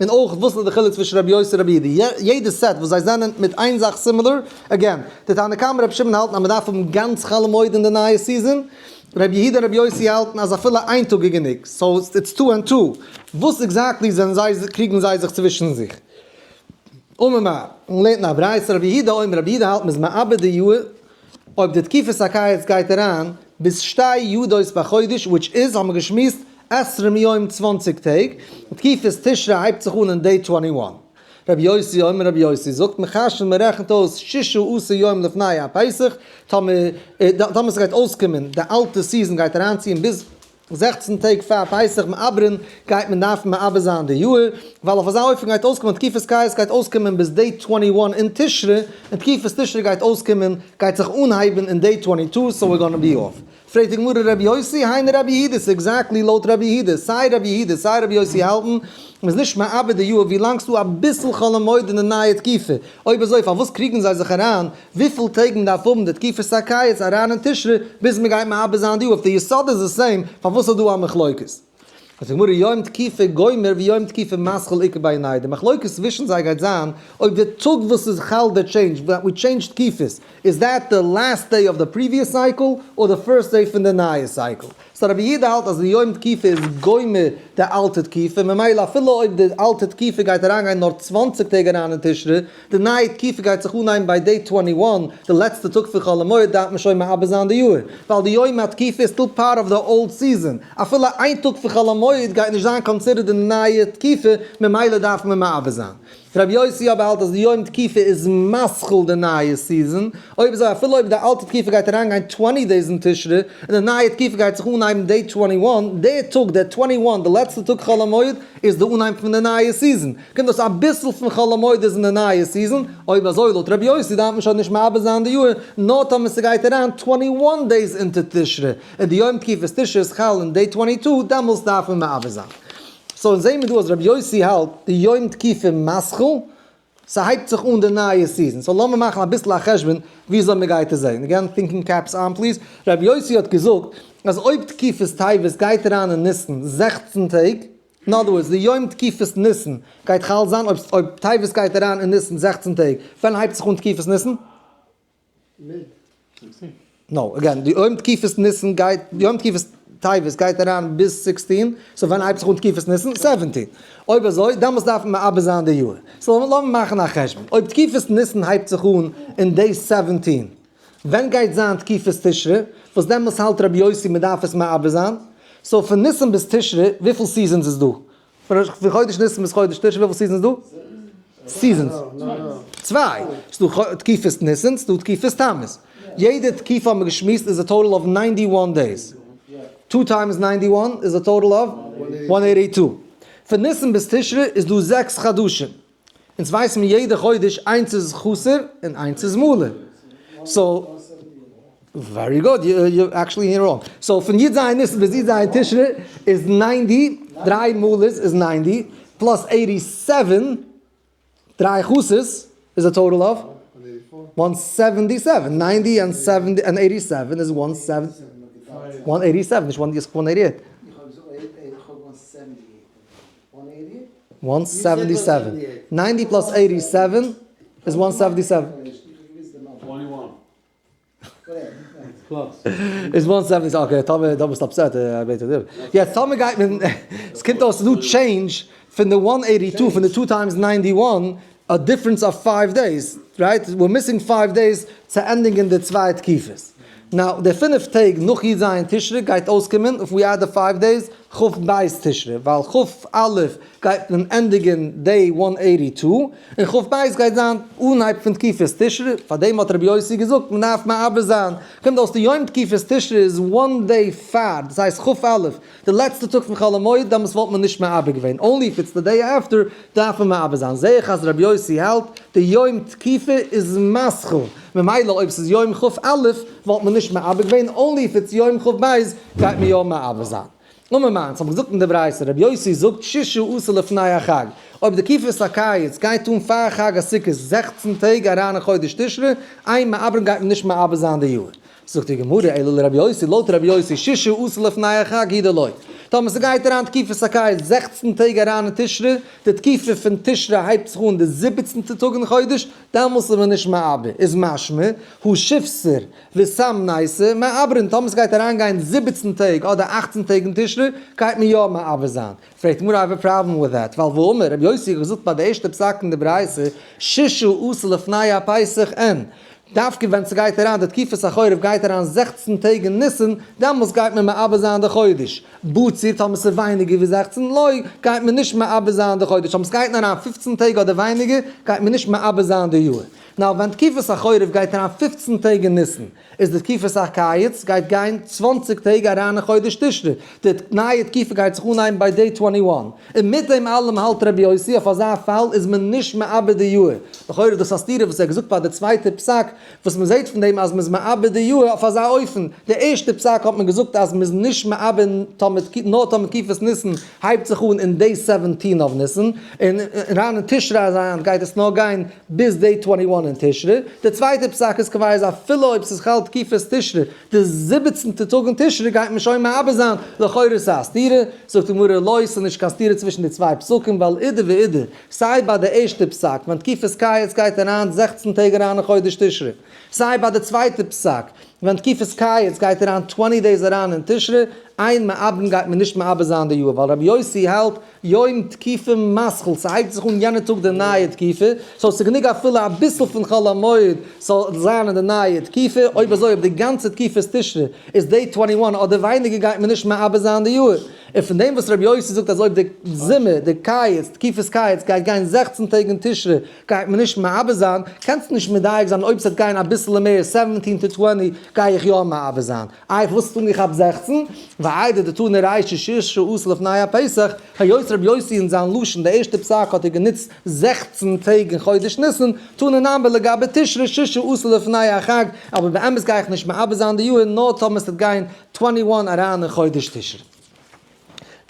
און אויך וואס איז די חילוק צווישן רבי יוסי און רבי יהודה. יעדע set וואס זיי זענען מיט איין זאך similar, again, די תנא קמא רבי שמעון האלטן אז מען דארף האבן גאנץ חול המועד אין די נייע season, רבי יהודה און רבי יוסי האלטן אז אפילו איין טאג איז גענוג, so it's two and two. וואס exactly זענען זיי, קריגן זיי זיך צווישן זיך? אמר מר, און לערנט א ברייתא רבי יהודה אומר, רבי יהודה האלט מ'איז מעבר די יאר אויב די תקופת הקיץ גייט אריין ביז שתי ידות בחודש, which is, האבן מיר געשמועסט, עשרים יום 20 טעג, תקופת תשרי הייבט זיך אן אין day 21. רבי יוסי אומר, רבי יוסי זאגט, מחשבין, מען רעכנט אויס ששה עשר יום לפני הפסח, טאמער ס'גייט אויסקומען, די אלטע season גייט אריינציען ביז 16 טעג פאר פסח מעברין, גייט מען דארפן מעבר זיין די יאר, ווייל אויף אזא אופן גייט אויסקומען תקופת קיץ גייט אויסקומען ביז day 21 אין תשרי, און תקופת תשרי גייט אויסקומען, גייט זיך אנהייבן אין day 22, so we're gonna be off. פרעגט די גמרא רבי יוסי, היינו רבי יהודה, ס'איז exactly לויט רבי יהודה, סיי רבי יהודה סיי רבי יוסי האלטן, מ'איז נישט מעבר די יאר ווי לאנג ס'דא אביסל חול המועד אין די נייע תקופה. אויב אזוי פארוואס קריגן זיי זיך אריין וויפיל טעג מ'דארף האבן די תקופת הקיץ אריין אין תשרי ביז מ'גייט מעבר זיין די יאר? אויב די יסוד איז די same, פארוואס איז דא א מחלוקת? זאגט די גמרא יום תקופה גומר ויום תקופה מתחיל איכא בינייהו, די מחלוקת צווישן זיי גייט זיין אויב די טאג וואס איז חל די change, ווען we change תקופות, איז that די last day of די previous cycle אדער די first day פון די נייע cycle? So רבי יהודה האלט אז די יום תקופה איז גומר די אלטע תקופה, ממילא אפילו אויב די אלטע תקופה גייט אריינגיין נאר 20 טעג אריין אין תשרי, די נייע תקופה גייט זיך אנהייבן ביי day 21, די לעצטע טאג פון חול המועד, דארף מען שוין מעבר זיין די יאר, ווייל די יום התקופה איז still part of the old season, אפילו איין טאג פון חול המועד גייט נישט זיין considered די נייע תקופה, ממילא דארף מען מעבר זיין. רבי יוסי אבער האלט אז די יום תקופה איז מתחיל די נייע season, אויב אזוי אפילו אויב די אלטע תקופה גייט אריינגיין 20 days אין תשרי, און די נייע תקופה גייט זיך אנהייבן day 21, דער טאג, דער 21, די לעצטע טאג חול המועד, איז די אנהייב פון די נייע season. קומט דאס אביסל פון חול המועד איז אין די נייע season, אויב אזוי לויט רבי יוסי דארף מען שוין נישט מעבר זיין די יאר, נאר טאמער ס'גייט אריין 21 days into תשרי, און די יום תקופת תשרי איז חל אין day 22, דעמאלס דארף מען מעבר זיין. So אונז זעהן מיר דא אז רבי יוסי האלט די יום תקופה מתחיל, ס'הייבט זיך אן די נייע season. So לאמיר מאכן אביסל א חשבון וויאזוי מ'גייט עס זעהן. Again, thinking caps on please. רבי יוסי האט געזאגט אז אויב תקופת טבת גייט אריין אין ניסן 16 טעג, in other words, די יום תקופת ניסן גייט חל זיין אויב טבת גייט אריין אין ניסן 16 טעג, ווען הייבט זיך אן תקופת ניסן? No, again, די יום תקופת ניסן גייט, די יום תקופת טבת גייט אריין ביז 16, so ווען הייבט זיך אן תקופת ניסן? 17. אויב אזוי, דעמאלטס דארף מען מעבר זיין די יאר. So לאמיר מאכן א חשבון. אויב תקופת ניסן הייבט זיך אן אין day 17, ווען גייט זיין תקופת תשרי? וואס דעמאלטס האלט רבי יוסי מען דארף עס מעבר זיין? So פון ניסן ביז תשרי, וויפיל seasons איז דא? פון חודש ניסן ביז חודש תשרי, וויפיל seasons איז דא? Seasons. צוויי. ס'דא תקופת ניסן, ס'דא תקופת תמוז. יעדע תקופה האבן מיר געשמועסט איז a total of 91 days. 2 times 91 is a total of 182. פון ניסן ביז תשרי איז דא 6 חדשים. אונז ווייסן מיר יעדע חודש איינס איז חסר און איינס איז מלא. So, very good, you actually hear wrong. So פון י"ז ניסן ביז י"ז תשרי איז 90, דריי מלא'ס איז 90, plus 87, דריי חסר'ס is a total of 177. 90 and 70 and 87 is one seven, 187, נישט 188. 177. 90 plus 87 is 177. 21. Plus. Is 177. Okay, טאמער דו ביסט upset, I better. יעצט טאמער גייט מען, עס קומט אויס דא change פון די 182, פון די 2 times 91, a difference of 5 days, right? We're missing 5 days צו ענדיגן די צוויי תקופות. Now, די 5 טעג נאך י"ז תשרי גייט אויסקומען, if we add the 5 days, כ"ב תשרי, ווייל כ"א גייט מען ענדיגן day 182, און כ"ב גייט זיין אנהייב פון תקופת תשרי, פאר דעם האט רבי יוסי געזאגט, מען דארף מעבר זיין. קומט אויס די יום תקופת תשרי איז 1 day פאר, דאס הייסט כ"א, די לעצטע טאג פון חול המועד, דעמאלטס וואלט מען נישט מעבר געווען. Only if it's the day after, דארף מען מעבר זיין. זעה איך אז רבי יוסי האלט, די יום תקופה איז מתחיל. ממילא אויב ס'איז יום כ"א, וואלט מען נישט מעבר געווען. Only if it's יום כ"ב, גייט מען יא מעבר זיין. אמר מר, האבן געזאגט אין די ברייתא, רבי יוסי זאגט ששה עשר לפני החג. אויב די תקופת הקיץ גייט אן פאר חג הסוכות 16 טעג אריין אין חודש תשרי, אין מעברין גייט מען נישט מעבר זיין די יאר. זאגט די גמרא, אלא לרבי יוסי, לויט רבי יוסי, ששה עשר לפני החג הוא דלא. טאמער ס'גייט אריין תקופת הקיץ 16 טעג אריין אין תשרי, די תקופה פון תשרי הייבט זיך אן די 17טע טאג אין חודש, דעמאלס איז מען נישט מעבר. איז משמע, הא שיבסר ותמנייסר מעברין, טאמער ס'גייט אריינגיין 17 טעג אדער 18 טעג אין תשרי, גייט מען יא מעבר זיין. פרעגט גמרא, I have a problem with that, ווייל והאמר, רבי יוסי האט געזאגט ביי די ערשטע פסק אין די ברייתא, ששה עשר לפני הפסח אין. דווקא ווען ס'גייט אריין די תקופת החורף גייט אריין 16 טעג אין ניסן, דעמאלס גייט מען מעבר זיין די חודש. בציר, טאמער ס'איז ווייניגער ווי 16, לא, גייט מען נישט מעבר זיין די חודש. טאמער ס'גייט נאר אריין 15 טעג אדער ווייניגער, גייט מען נישט מעבר זיין די יאר. Now, ווען תקופת החורף גייט אריין 15 טעג אין ניסן, איז די תקופת הקיץ גייט גיין 20 טעג אריין אין חודש תשרי. די נייע תקופה גייט זיך אנהייבן ביי day 21. און מיט דעם אלעם האלט רבי יוסי, אויף אזא פאל איז מען נישט מעבד די יאר. לכאורה דאס א סתירה וואס ער האט געזאגט ביי די צווייטע פסק, וואס מען זעט פון דעם אז מען איז מעבד די יאר אויף אזא אופן. די ערשטע פסק האט מען געזאגט אז מען איז נישט מעבד נאר טאמער תקופת ניסן הייבט זיך אן אין day 17 of ניסן, און אריין אין תשרי אריין גייט עס נאר גיין ביז day 21 אין תשרי. די צווייטע פסק איז קובע אז אפילו אויב ס'איז חל תקופת תשרי, די 17טע טאג אין תשרי גייט מען שוין מעבד זיין. לכאורה איז א סתירה. זאגט די גמרא לא, ס'איז נישט קיין סתירה צווישן די צוויי פסקים, ווייל אידי ואידי, סיי ביי די ערשטע פסק, ווען תקופת קיץ גייט אריין 16 טעג אריין אין חודש תשרי, סיי ביי די צווייטע פסק, ווען תקופת קיץ גייט אריין 20 days אריין אין תשרי, אין מעברין גייט מען נישט מעבר זיין די יאר, ווייל רבי יוסי האלט יום תקופה מתחיל, ס'הייבט זיך אן יענע טאג די נייע תקופה, so ס'איז גענוג אפילו אביסל פון חול המועד זאל זיין אין די נייע תקופה. אויב אזוי אויב די גאנצע תקופת תשרי איז day 21 אדער ווייניגער גייט מען נישט מעבר זיין די יאר. און פון דעם וואס רבי יוסי זאגט אז אויב די זומער, די קיץ, תקופת קיץ גייט גיין 16 טעג אין תשרי, גייט מען נישט מעבר זיין, קענסט נישט מדייק זיין אויב ס'וועט גיין אביסל מער 17 to 20 גיי איך יא מעבר זיין. איי וואס טון איך אב 16? ואיידער דתנא רישא ששה עשר לפני הפסח, היות רבי יוסי אין זיין לשון, די ערשטע פסק האט ער גענוצט 16 טעג אין חודש ניסן, תנא נמי לגבי תשרי ששה עשר לפני החג, אבער באמת גיי איך נישט מעבר זיין די יאר, נאר טאמער ס'וועט גיין 21 אריין אין חודש תשרי.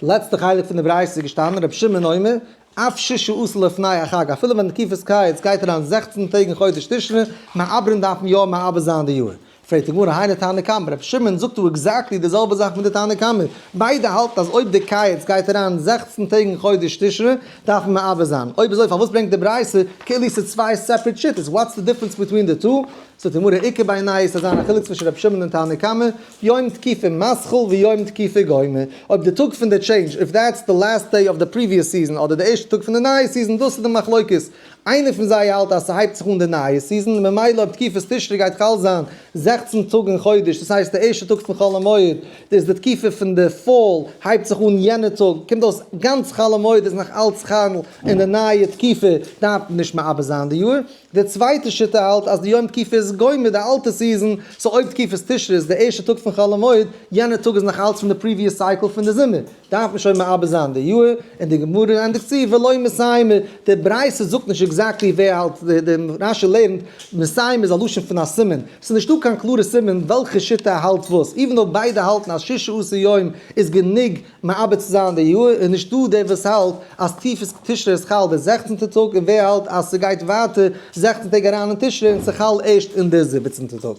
די לעצטע חלק פון די ברייתא איז געשטאנען, רבי שמעון אומר, אף ששה עשר לפני החג, אפילו ווען תקופת קיץ גייט אריין 16 טעג אין חודש תשרי, מעברין דארף מען יא מעבר זיין די יאר. פרעגט די גמרא, היינו תנא קמא, רבי שמעון זאגט דא exactly די זעלבע זאך מיט די תנא קמא. ביידע האלטן אז אויב די קיץ גייט אריין 16 טעג אין חודש תשרי, דארף מען מעבר זיין. אויב אזוי, פארוואס ברענגט די ברייתא כאילו ס'איז צוויי separate שיטות? What's the difference between the two? זאגט די גמרא, איכא בינייהו, ס'זאל זיין א חילוק צווישן רבי שמעון און תנא קמא, יום תקופה מתחיל ויום תקופה גומר. אויב די טאג פון די change, if that's the last day of the previous season, אדער די ערשטע טאג פון די נייע season, דאס איז די מחלוקת. איינער פון זיי האלט אז ס'הייבט זיך אן די נייע season, ממילא אויב תקופת תשרי גייט חל זיין 16 טאג אין חודש, דאס הייסט די ערשטע טאג פון חול המועד, דאס די תקופה פון די fall הייבט זיך אן יענע טאג, קומט אויס גאנץ חול המועד איז נאך אלץ חל אין די נייע תקופה, דארף מען נישט מעבר זיין די יאר. די צווייטע שיטה האלט אז די יום תקופה איז גומר די אלטע season, so אויב תקופת תשרי איז די ערשטע טאג פון חול המועד, יענע טאג איז נאך אלץ פון די previous cycle פון די זומער, דארף מען שוין מעבר זיין די יאר. און די גמרא ענדיגט צו ולא מסיימא, די ברייתא זאגט נישט exactly ווער האלט, די רש"י לערנט מסיימא איז א לשון פון א סימן, ס'איז נישטא קיין קלארע סימן וועלכע שיטה האלט וואס, even though ביידע האלטן אז ששה עשר יום איז גענוג מעבר צו זיין די יאר, איז נישטא דער וואס האלט אז תקופת תשרי איז חל די 16טע טאג, און ווער האלט אז ס'גייט ווייטער 16 טעג אריין אין תשרי און ס'חל ערשט אין די 17טע טאג.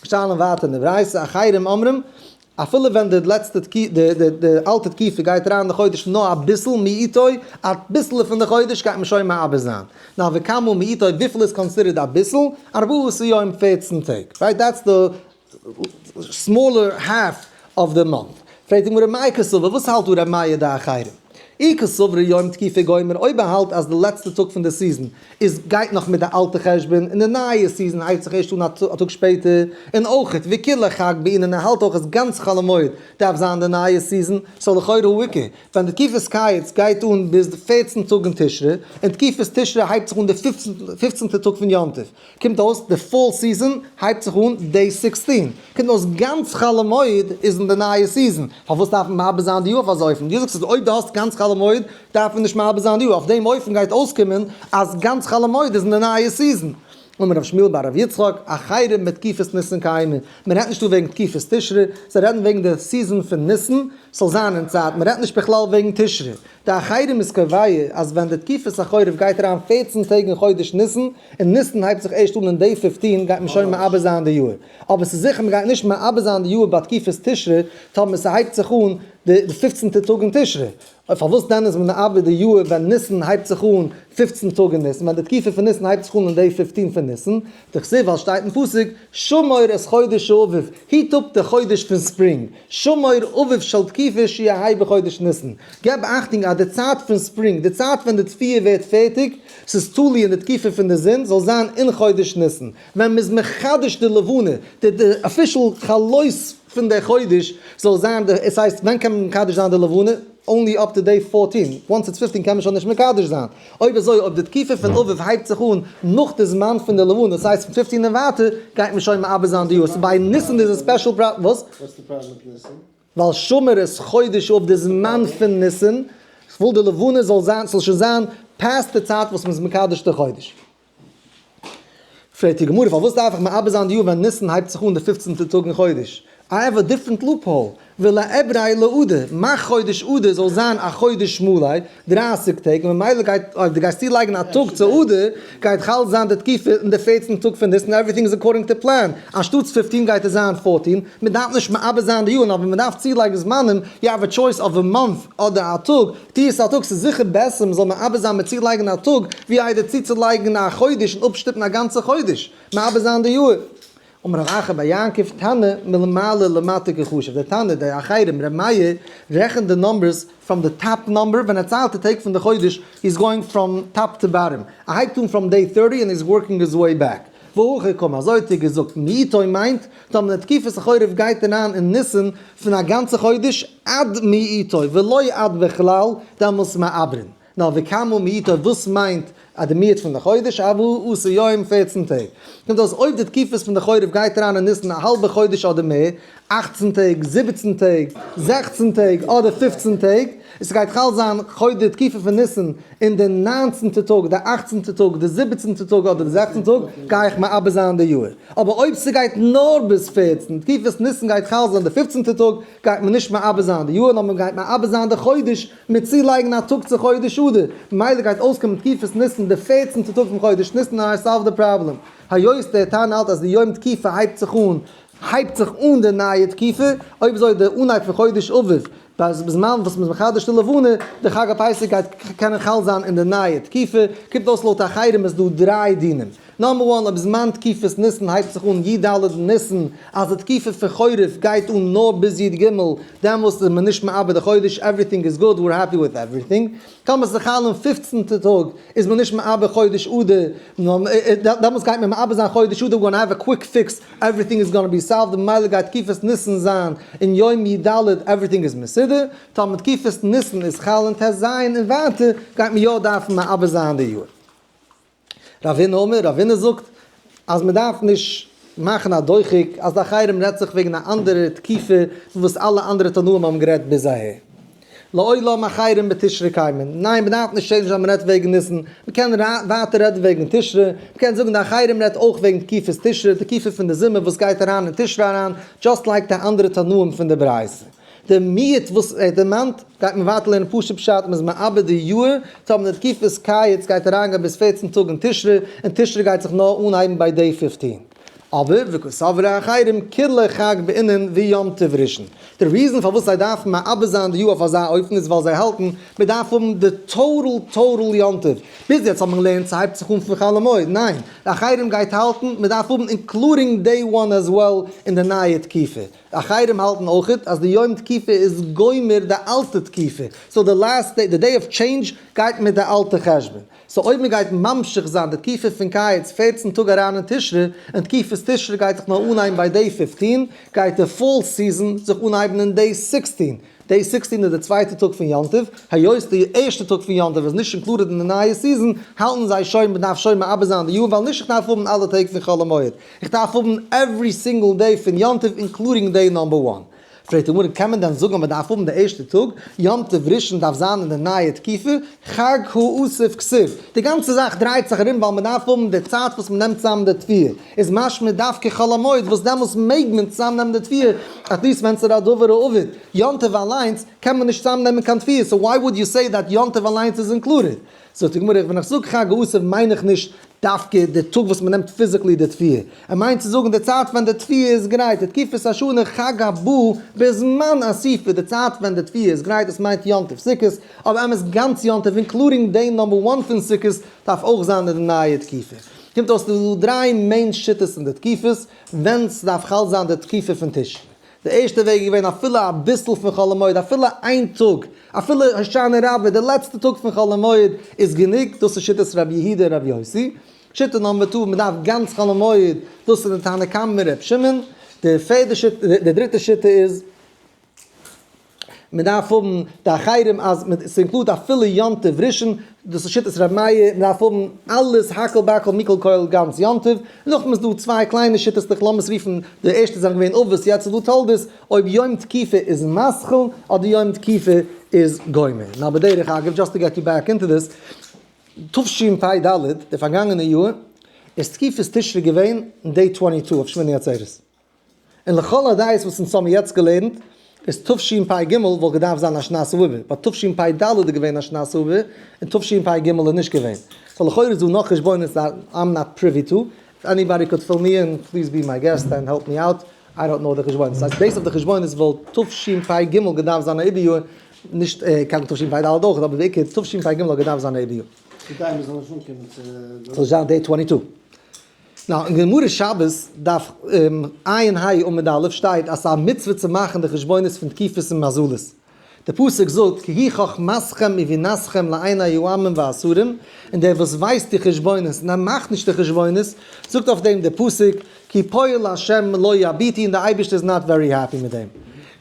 שטעלן ווייטער אין די ברייתא, אחרים אומרים, אפילו ווען די לעצטע די די אלטע תקופה גייט אריין די חודש נאר אביסל מיעוטו, אביסל פון די חודש גייט מען שוין מעבר זיין. Now וכמה מיעוטו, וויפיל איז considered אביסל? ארבעה עשר יום, 14 טעג. Right? That's the smaller half of the month. פרעגט די גמרא, מאי קסבר, וואס האלט דא ר' מאיר די אחרים? אי קסברי יום תקופה גומר, אויב ער האלט אז די לעצטע טאג פון די season איז גייט נאך מיט די אלטע חשבון, און די נייע season הייבט זיך ערשט אן א טאג שפעטער, און אויך וכוליה חג בעינן, ער האלט אויך אז גאנץ חול המועד דארף זיין די נייע season, so לכאורה הא איכא, ווען די תקופת קיץ גייט אן ביז די 14 טאג אין תשרי, און תקופת תשרי הייבט זיך אן די 15טע טאג פון יום טוב, קומט אויס די fall season הייבט זיך אן day 16, קומט אויס גאנץ חול המועד איז אין די נייע season, פארוואס דארף מען מעבר זיין די יאר אויף אזא אופן? דו זאגסט אז אויב דו האסט גאנץ חול המועד דארף מען נישט מעבר זיין די יאר, אויף דעם אופן גייט אויסקומען אז גאנץ חול המועד איז אין די נייע season. אמר רב שמואל בר רב יצחק, אחרים בתקופת ניסן קיימי, מען רעדט נישט דא וועגן תקופת תשרי, זיי רעדן וועגן די season פון ניסן, ס'זאל זיין אין צייט, מען רעדט נישט בכלל וועגן תשרי. די אחרים איז קובע אז ווען די תקופת החורף גייט אריין 14 טעג אין חודש ניסן, און ניסן הייבט זיך ערשט אן אין day 15, גייט מען שוין מעבר זיין די יאר. אבער ס'איז זיכער מען גייט נישט מעבר זיין די יאר ביי תקופת תשרי, טאמער ס'הייבט זיך אן די 15טע טאג אין תשרי. אויב פארוואס דען איז מען מעבר די יאר ווען ניסן הייבט זיך אן 15 טאג אין ניסן, ווען די תקופה פון ניסן הייבט זיך אן אין day 15 פון ניסן? דכתיב, ווייל שטייט אין פסוק, שמור את חודש האביב, היט אפ די חודש פון spring, שמור אביב של תקופה שיהא בחודש ניסן, געב אכטונג אז די צייט פון spring, די צייט ווען די תבואה ווערט פערטיג, ס'איז תלוי אין די תקופה פון די זון, זאל זיין אין חודש ניסן, ווען מ'איז מחדש די לבנה, די official חלות פון די חודש זאל זיין די, עס הייסט ווען קען מען מקדש זיין די לבנה? Only up to day 14, once it's 15 קען מען שוין נישט מקדש זיין. אויב אזוי, אויב די תקופה פון אביב הייבט זיך אן נאך די זמן פון די לבנה, דאס הייסט פון 15 און ווייטער, גייט מען שוין מעבר זיין די יאר. So ביי ניסן איז א special פראבלעם. וואס? What's the problem with ניסן? ווייל שמור את חודש אב, די זמן פון ניסן, כ'וויל די לבנה זאל זיין, ס'זאל שוין זיין past די צייט וואס מ'איז מקדש די חודש. פרעגט די גמרא, פארוואס דארף איך מעבר זיין די יאר ווען ניסן הייבט זיך אן די 15'טע טאג אין חודש? I have a different loophole. ולעבריה לאדר, מאך חודש אדר זאל זיין א חודש מלא, 30 טעג, און ממילא גייט, אויב דו גייסט צולייגן א טאג צו אדר, גייט חל זיין די תקופה אין די 14 טאג פון ניסן, everything is according to plan. אנשטאטס 15 גייט עס זיין 14, מען דארף נישט מעבר זיין די יארן, אבער מען דארף צולייגן זמנים, you have a choice of a month אדער א טאג, טו עס א טאג, ס'איז זיכער בעסער מען זאל מעבר זיין מיט צולייגן א טאג, ווי איידער צוצולייגן א חודש און אפשטופן א גאנצע חודש, מעבר זיין די יאר. אמר רב אחא בר יעקב, תנא מלמעלה למטה קחשיב, דער תנא, דער אחרים, ר' מאיר, רעכנט די numbers from the top number, ווען ער ציילט די טעג פון די חודש, he's going from top to bottom, ער הייבט אן from day 30 and he's working his way back. והכי קאמר, אזוי האט ער געזאגט, מיעוטו מיינט, טאמער די תקופת החורף גייט אריין אין ניסן פון א גאנצע חודש עד מיעוטו ולא עד בכלל, דעמאלס מעברין. נאר וכמה מיעוטו, וואס מיינט אז די מיעוט פון די חודש, ארבעה עשר יום, 14 טעג. קומט אויס אויב די תקופות פון די חורף גייט אריין אין ניסן א האלבע חודש אדער מער, 18 טעג, 17 טעג, 16 טעג אדער 15 טעג, עס גייט חל זיין חודש תקופה פון ניסן אין די 19'טע טאג, די 18'טע טאג, די 17'טע טאג אדער די 16'טע טאג, גיי איך מעבר זיין די יאר. אבער אויב ס'גייט נאר ביז 14, תקופת ניסן גייט חל זיין די 15'טע טאג, גייט מען נישט מעבר זיין די יאר, נאר מען גייט מעבר זיין די חודש מיט צולייגן א טאג צו חודש אדר. ממילא גייט אויסקומען תקופת ניסן די 14'טע טאג פון חודש ניסן, and I solve the problem. היות דער תנא האלט אז די יום תקופה הייבט זיך אן, הייבט זיך אן די נייע תקופה, אויב אזוי די אנהייב פון חודש אביב, בזמן וואס מ'איז מחדש די לבנה, די חג הפסח גייט קענען חל זיין אין די נייע תקופה. קומט אויס לויט אחרים איז דא דריי דינים. Number one, אויב זמן תקופת ניסן הייבט זיך אן י"ד ניסן, אז די תקופה פון חורף גייט אן נאר ביז י"ג, דעמאלס איז מען נישט מעבר די חודש, everything is good, we're happy with everything. טאמער ס'איז חל אין 15'טע טאג, איז מען נישט מעבר חודש אדר, דעמאלס גייט מען מעבר זיין חודש אדר, we're gonna have a quick fix, everything is gonna be solved, ממילא גייט תקופת ניסן זיין אין יום י"ד, everything איז מסודר. טאמער תקופת ניסן איז חל אין ט"ז און ווייטער, גייט מען יא דארפן מעבר זיין די יאר. רב הונא אמר, רב הונא זאגט אז מען דארף נישט מאכן א דוחק אז די אחרים רעדט זיך וועגן א אנדערע תקופה פון וואס אלע אנדערע תנאים האבן גערעדט ביז אהער. לעולם אחרים בתשרי קיימין. ניין, מען דארף נישט change ן אז מען רעדט וועגן ניסן, מען קען ווייטער רעדן וועגן תשרי, מען קען זאגן די אחרים רעדט אויך וועגן תקופת תשרי, די תקופה פון די זומער וואס גייט אריין אין תשרי אריין, just like די אנדערע תנאים פון די ברייתא. די מיעוט וואס ער דערמאנט גייט מען ווייטער לערנען פשוט פשט, מ'איז מעבד די יאר, טאמער די תקופת קיץ גייט אריינגיין ביז 14 טאג אין תשרי, און תשרי גייט זיך נאר אנהייבן ביי day 15. אבער וקסברי אחרים כוליה חג בעינן ויום טוב ראשון. די reason פארוואס זיי דארפן מעבד זיין די יאר אויף אזא אופן איז ווייל זיי האלטן מען דארף האבן די total total יום טוב. ביז יעצט האט מען געלערנט ס'הייבט זיך אן פון חול המועד, ניין, די אחרים גייט האלטן מען דארף האבן including day one as well אין די נייע תקופה. אחרים האלטן אויכעט אז די יום תקופה איז גומר די אלטע תקופה, so די last day, די day of change גייט מיט די אלטע חשבון. So אויב מען גייט ממשיך זיין די תקופה פון קיץ 14 טאג אריין אין תשרי, און תקופת תשרי גייט זיך נאר אנהייבן ביי day 15, גייט די fall season זיך אנהייבן אין day 16. Day 16 איז די צווייטע טאג פון יום טוב, היות די ערשטע טאג פון יום טוב איז נישט included אין די נייע season, האלטן זיי שוין מען דארף שוין מעבר זיין די יאר, ווייל נישט איך דארף האבן אלע טעג פון חול המועד, איך דארף האבן every single day פון יום טוב including day number one. פרעגט די גמרא, קען מען דען זאגן אז מען דארף האבן די ערשטע טאג, יום טוב ראשון דארף זיין אין די נייע תקופה, חג האסיף כתיב, די גאנצע זאך דרייט זיך ארום ווייל מען דארף האבן די צייט וואס מען נעמט צוזאם די תבואה, איז משמע דווקא חול המועד וואס דעמאלס מעג מען צוזאם נעמען די תבואה, at least ווען ס'איז א דבר האבד, יום טוב אליינס קען מען נישט צוזאם נעמען קיין תבואה, so why would you say that יום טוב אליינס איז included? זאגט די גמרא, ווען איך זאג חג האסיף מיין איך נישט. דווקא די טאג וואס מ'נעמט physically די תבואה. ער מיינט צו זאגן די צייט ווען די תבואה איז גרייט, די תקופת השנה חג הבא בזמן אסיפה, די צייט ווען די תבואה איז גרייט, דאס מיינט יום טוב סוכות, אבער אמת גאנץ יום טוב including day number one פון סוכות דארף אויך זיין אין די נייע תקופה. קומט אויס ס'איז דא דריי main שיטות אין די תקופות ווען ס'דארף חל זיין די תקופה פון תשרי. די ערשטע וועג איז געווען אפילו אביסל פון חול המועד, אפילו איין טאג, אפילו הושענא רבה, די לעצטע טאג פון חול המועד איז גענוג, דאס איז שיטת רבי יהודה און רבי יוסי. שיטה number two, מען דארף גאנץ חול המועד, דאס איז די תנא קמא און רבי שמעון. די פערדע שיטה, די דריטע שיטה איז, מען דארף האבן די אחרים אז ס' include אפילו יום טוב ראשון, דאס איז שיטת רבי מאיר, מען דארף האבן אלעס הכל בכל מכל כל גאנץ יום טוב, נאכדעם איז דא צוויי קליינע שיטות די לאמיר עס רופן, די ערשטע זענען געווען אבות יעצט איז דא תולדות, אויב יום תקיפה איז מתחיל אדער יום תקיפה איז גומר. נאר בדרך אגב, just to get you back into this, תשפ ד, די פארגאנגענע יאר, איז תקופת תשרי געווען day 22 אויף שמיני עצרת. און לכל הדעות וואס אונז האבן יעצט געלערנט איז תשפ ג וואלט געדארפט זיין א שנת העיבור, but תשפ ד איז געווען א שנת העיבור און תשפ ג איז נישט געווען. so לכאורה איז דא נאך חשבונות that I'm not privy to, if anybody could fill me in please be my guest and help me out, I don't know די חשבונות. ס'הייסט based אויף די חשבונות וואלט תשפ ג געדארפט זיין א עיבור יאר, נישט קיין תשפ ד אויך, אבער בעיקר תשפ ג האט געדארפט זיין א עיבור יאר. כדאי מ'זאל נישט אנקומען צו. ס'זאל זיין day 22. Now, אין גמרא שבת, דף עיין ה' עמוד א', שטייט אז ס'איז א מצוה צו מאכן די חשבונות פון תקופות און מזלות. דער פסוק זאגט, כי היא חכמתכם ובינתכם לעיני העמים והשרים, און דער וואס ווייסט די חשבונות און ער מאכט נישט די חשבונות, זאגט אויף דעם דער פסוק, כי פועל ה' לא יביטו, און דער אייבערשטער איז not very happy מיט דעם.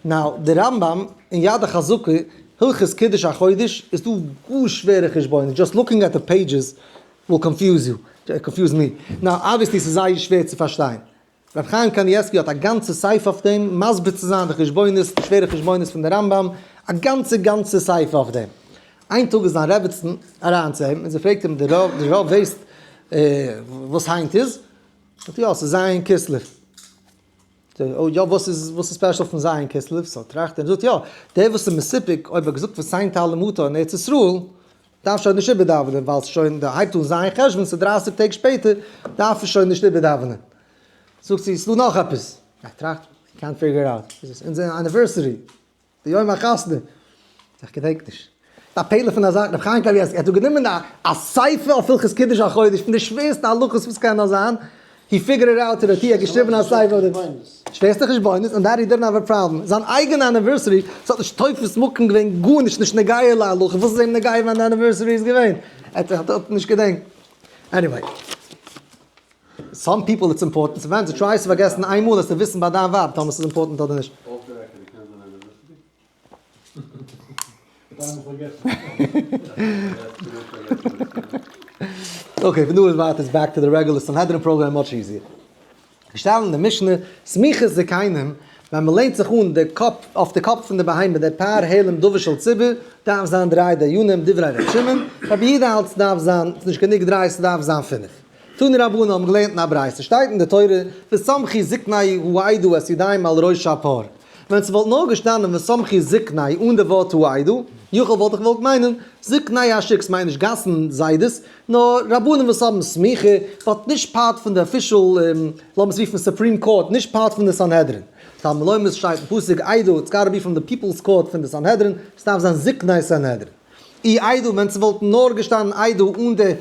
Now, דער רמב ם אין יד החזקה, הלכות קידוש החודש, איז דא גאר שווערע חשבונות, just looking at the pages will confuse you, confuse me. Now obviously ס'איז זייער שווער צו פארשטיין. רבי חיים קאניעווסקי האט א גאנצע ספר אויף דעם, מסביר צו זיין די חשבונות, די שווערע חשבונות פון די רמב ם, א גאנצע גאנצע ספר אויף דעם. איין טאג איז זיין רעבעצן אריין צו אים און זי פרעגט אים, די רב, די רב ווייסט וואס היינט איז? זאגט ער, יא, ס'איז ז' כסלו. אוי יא וואס איז וואס איז special פון ז' כסלו? So טראכט ער און זאגט יא, דער וואס איז מסופק אויב ער האט געזאגט ותן טל ומטר אין ארץ ישראל, דארף שוין נישט איבערדאווענען ווייל ס'איז שוין דער הייבט אן ז' חשוון ס'איז 30 טעג שפעטער דארף ער שוין נישט איבערדאווענען. זאגט זי ס'דא נאך עפעס. ער טראכט, קענט פיגער אוט, איז עס אונזער anniversary, די יום החתונה. איך געדענק נישט. א פלא פון א זאך, רבי חיים קאניעווסקי האט דא גענומען א ספר אויף הלכות קידוש החודש פון די שווערסטע הלכות וואס קען נאר זיין, he figured it out to the T, ער האט געשריבן א ספר אויף דעם. שווערסטע חשבונות, און that he didn't have a problem. זיין אייגענע anniversary, ס'האט נישט תופס מקום געווען גארנישט, נישט נוגע להלכה, וואס איז אים נוגע ווען די anniversary איז געווען? ער האט נישט געדענקט. Anyway. Some people it's important, ס'ווענדט זיך, try עס צו פארגעסן איינמאל עס צו וויסן ביי דיין ווייב טאמער ס'איז important אדער נישט. Off the record, דו קענסט זיין anniversary? Okay, פון דא איז ווייטער איז back to the regular סנהדרין program much easier. געשטאנען אין די משנה, סמיכת זקנים, ווען מען לענט זיך אן די קאפ אויף די קאפ פון די בהמה, דער פר העלם דבר של ציבור, דארף זיין דריי דיינים, דברי ר' שמעון, רבי יהודה האלט ס'דארף זיין, ס'נישט גענוג דריי, ס'דארף זיין פינף. תנו רבנן האבן געלערנט אין א ברייתא, שטייט אין די תורה, וסמכו זקני העדה את ידיהם על ראש הפר. ווען ס'וואלט נאר געשטאנען וסמכו זקני אן די ווארט העדה, יכול וואלט איך געוואלט מיינען, זקני השוק, ס'מיינט נישט גאסן זיידעס, נאר רבנים וואס האבן סמיכה, but נישט part פון די official, לאמיר עס רופן supreme court, נישט part פון די סנהדרין. תלמוד לומר ס'שטייט אין פסוק עדה, it's gotta be from the people's court פון די סנהדרין, ס'דארף זיין זקני סנהדרין. אי עדה, ווען ס'וואלט נאר געשטאנען עדה אן די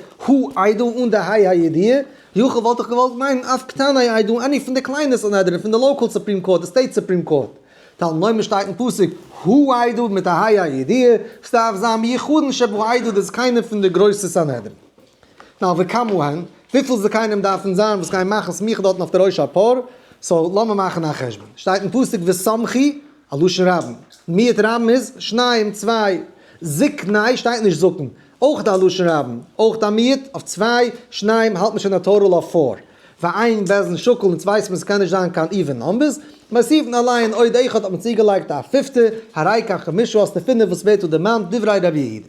העדה אן די ה' הידיעה, יכול וואלט איך געוואלט מיינען אף קטני עדה, any פון די קליינע סנהדרין, פון די local supreme court, די state supreme court. תלמוד לומר שטייט אין פסוק העדה מיט א ה' הידיעה, ס'דארף זיין מיוחדין שבעדה, דאס איז קיינער פון די גרויסע סנהדרין. Now וכמה הן, וויפיל זקנים דארפן זיין וואס גייען מאכן סמיכה דארטן אויף די ראש הפר, so לאמיר מאכן א חשבון. שטייט אין פסוק וסמכו, א לשון רבים. מיעוט רבים איז, שניים, צוויי. זקני שטייט נישט זקן, אויך א לשון רבים, אויך א מיעוט, אויף צוויי, שניים האלט מען שוין א total אויף four. ואין בית דין שקול און צווייס מען ס'קען נישט זיין קיין even numbers. מוסיפין עליהן עוד אחד האט מען צוגעלייגט א פיפטע, הרי כאן חמשה האסטו פינף וואס ווערט דא דערמאנט, דברי רבי יהודה.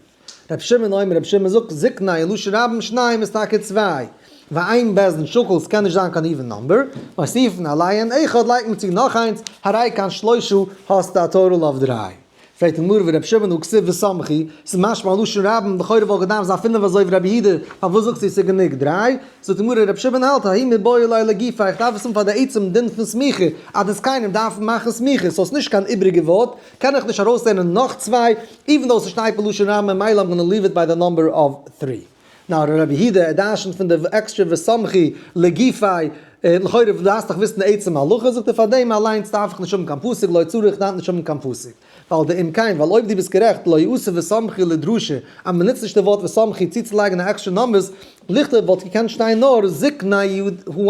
רבי שמעון אומר, רבי שמעון זאגט, זקני לשון רבים שניים איז טאקע צוויי. ואין בית דין שקול ס'קען נישט זיין קיין even number. מוסיפין עליהן אחד לייגט מען צו נאך איינס, הרי כאן שלושה האסטו א total אויף דריי. פרעגט די גמרא ורבי שמעון הא כתיב וסמכו, ס'איז משמע א לשון רבים, לכאורה וואלט געדארפט זיין פינף אזוי ווי רבי יהודה, פארוואס זאגסטו ס'איז גענוג דריי? זאגט די גמרא רבי שמעון האלט ההוא מיבעי ליה לגופיה, איך דארף עס האבן פאר די עצם דין פון סמיכה, אז די זקנים דארפן מאכן סמיכה, סאו ס'נישט קיין איבריגע ווארט, קען איך נישט ארויסלערנען נאך צוויי, even though ס'שטייט בלשון רבים ממילא I'm gonna leave it by the number of three. נאר רבי יהודה ער דרשנ'ט פון די עקסטרע וסמכו לגופיה, לכאורה דארפסט דאך וויסן די עצם הלכה, זאגט ער פאר דעם אליינס דארף איך נישט האבן קיין פסוק, לא צריך דארף נישט האבן קיין פסוק. ווייל דאם כן, ווייל אויב דו ביסט גערעכט, לא אתי וסמכו לדרשה, אז מען נוצט נישט די ווארט וסמכו צוצולייגן א עקסטרע numbers, לכתוב וואלט געקענט שטיין נאר זקני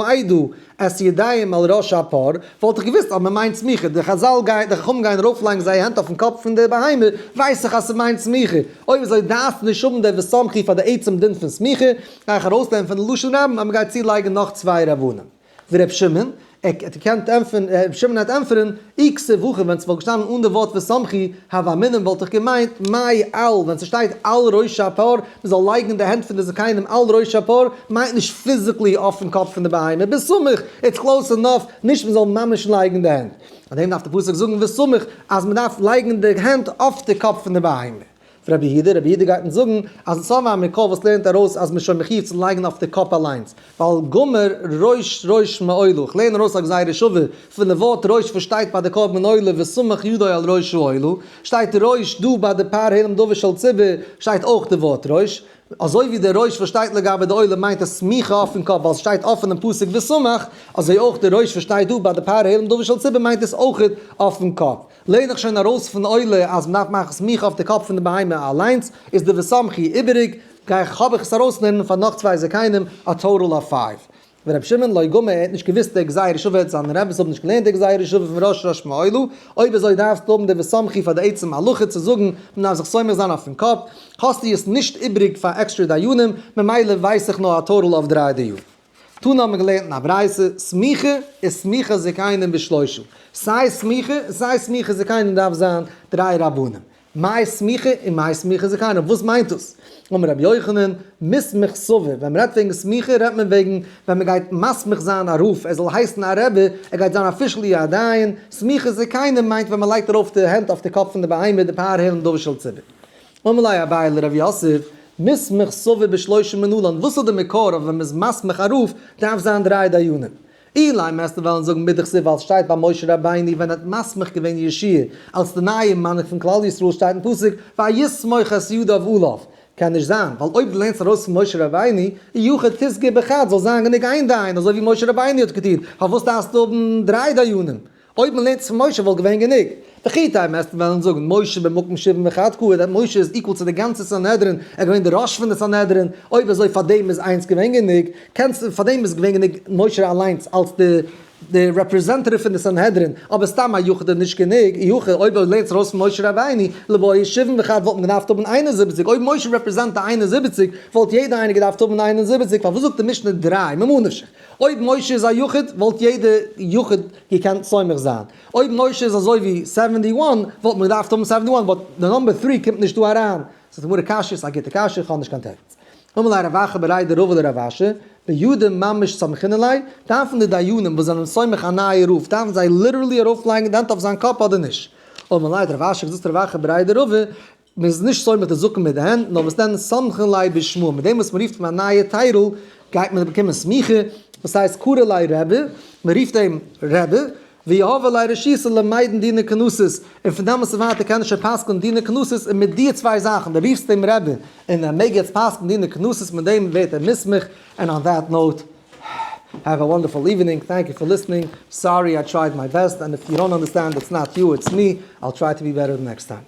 העדה את ידיהם על ראש הפר, וואלט איך געוואוסט אז מען מיינט סמיכה, די חזל גייען, די חכמים גייען ארויפלייגן זייער הענט אויפן קאפ פון די בהמה, ווייס איך אז ס'מיינט סמיכה, אויב אזוי דארפסטו נישט האבן די וסמכו פאר די עצם דין פון סמיכה, גיי איך ארויסנעמען פון די לשון רבים אז מען גייט צולייגן נאך צוויי רבנים. ור' שמעון, ער האט געקענט ענטפערן, ר' שמעון האט ענטפערן, אי כתיב הכי ווען ס'וואלט געשטאנען אן די ווארט וסמכו, הוה אמינא וואלט איך געמיינט, מאי על, ווען ס'שטייט על ראש הפר, מ'זאל לייגן די הענט פון די זקנים על ראש הפר, מיינט נישט physically אויפן קאפ פון די בהמה, בסמוך, it's close enough, נישט מ'זאל ממש לייגן די הענט. אויף דעם דארף די פסוק זאגן וסמוך, אז מ'דארף לייגן די הענט אויף די קאפ פון די בהמה. רבי יהודה, רבי יהודה גייט אונז זאגן אז אונז האבן א מקור וואס לערנט ארויס אז מ'איז שוין מחיוב צו לייגן אויף די קאפ אליינס, ווייל גמר ראש ראש מעולה, איך לערן ארויס א גזירה שווה פון די ווארט ראש וואס שטייט ביי די קרבן עולה וסמך ידו על ראש העולה, שטייט ראש דא ביי די פר העלם דבר של ציבור שטייט אויך די ווארט ראש, אזוי ווי די ראש וואס שטייט לגבי די עולה מיינט עס סמיכה אויפן קאפ ווייל ס'שטייט אפען אין פסוק וסמך, אזוי אויך די ראש וואס שטייט דא ביי די פר העלם דבר של ציבור מיינט עס אויך אויפן קאפ. לערן איך שוין ארויס פון עולה אז מ'דארף מאכן סמיכה אויף די קאפ פון די בהמה אליינס, איז די וסמכו איבעריג, גיי איך האב איך עס ארויסלערנען פאר נאך צוויי זקנים, א total of five. ורבי שמעון לא גמר ער האט נישט געוואוסט די גזירה שווה, זיינע רבי'ס האבן נישט געלערנט די גזירה שווה פון ראש ראש מעולה, אויב אזוי דארפסטו האבן די וסמכו פאר די עצם הלכה צו זאגן מ'דארף זיך סומך זיין אויפן קאפ, האסטו עס נישט איבעריג פאר עקסטרע דיינים, ממילא ווייס איך נאר א total of דריי דיינים. תנא האט מען געלערנט אין א ברייתא, סמיכה איז סמיכת זקנים בשלושה, סיי סמיכה און סיי סמיכת זקנים דארף זיין דריי רבנים, מאי סמיכה און מאי סמיכת זקנים, וואס מיינט דאס? אמר רבי יוחנן, מיסמיך סבא, ווען מען רעדט וועגן סמיכה רעדט מען וועגן ווען מען גייט מסמיך זיין א רב ער זאל הייסן א רבי, ער גייט זיין officially א דיין, סמיכת זקנים מיינט ווען מען לייגט ארויף די הענט אויף די קאפ פון די בהמה די פר העלם דבר של ציבור. אמר ליה אביי לרב יוסף, מיסמיך סבא בשלושה מנלן, וואס איז די מקור אויף ווען מ'איז מסמיך א רב דארף זיין דריי דיינים? אילימא וועסטו וועלן זאגן מדכתיב ווייל סשטייט ביי משה רבינו ווען ער האט מסמיך געווען יהושע אלס די נייע מנהיג פון כלל ישראל שטייט אין פסוק ויסמוך את ידיו עליו, קען נישט זיין ווייל אויב דו לערנסט ארויס פון משה רבינו אי הכי תיסגי בחד זאל זיין גענוג איין דיין אזוי ווי משה רבינו האט געטון פארוואס דארפסטו האבן דריי דיינים? אויב מען לערנט עס פון משה וואלט געווען גענוג. וכי תימא וועסטו וועלן זאגן משה במקום שבעים ואחד קאי that משה איז equal צו די גאנצע סנהדרין, ער איז געווען די ראש פון די סנהדרין, אויב אזוי פאר דעם איז איינס געווען גענוג, קענסט פאר דעם איז געווען גענוג משה אליינס אלס די די representative פון די סנהדרין, אבער סתם א יחיד איז נישט גענוג, אי הכי אויב דו לערנסט ארויס פון משה רבינו, ליבעי שבעים ואחד וואלט מען געדארפט האבן 71, אויב משה represent די 71 וואלט יעדער איינער געדארפט האבן 71, פארוואס זאגט די משנה דריי, ממה נפשך? אויב משה איז א יחיד וואלט יעדע יחיד געקענט סומך זיין. אויב משה איז אזוי ווי seventy one וואלט מען געדארפט האבן seventy one but די number three קומט נישט דא אריין. זאגט די גמרא קשיא איז א גוטע קשיא איך האב נישט קיין תירוץ. אמר ליה רב אחא בריה דרבא לרב אשי, בידא ממש סמכינן ליה, דארפן די דיינים וואס זענען סומך א נייע רב דארפן זיי literally ארויפלייגן די הענט אויף זיין קאפ אדער נישט? אמר ליה האט רב אשי געזאגט רב אחא בריה דרבא, מען איז נישט סומך די זקן מיט די הענט, נאר וואס דען סמכין ליה בשמא, מיט דעם וואס מען רופט אים א נייע title, גייט מען באקומען סמיכה, וואס הייסט קרי ליה רבי, מען רופט אים רבי, ויהבי ליה רשותא למידן דיני קנסות, און פון דעמאלטס און ווייטער קען ער שוין פסק'נען דיני קנסות, און מיט די צוויי זאכן, דו רופסט אים רבי, און ער מעג יעצט פסק'נען דיני קנסות, מיט דעם ווערט ער מוסמך, and on that note, have a wonderful evening, thank you for listening, sorry I tried my best, and if you don't understand it's not you it's me, I'll try to be better the next time.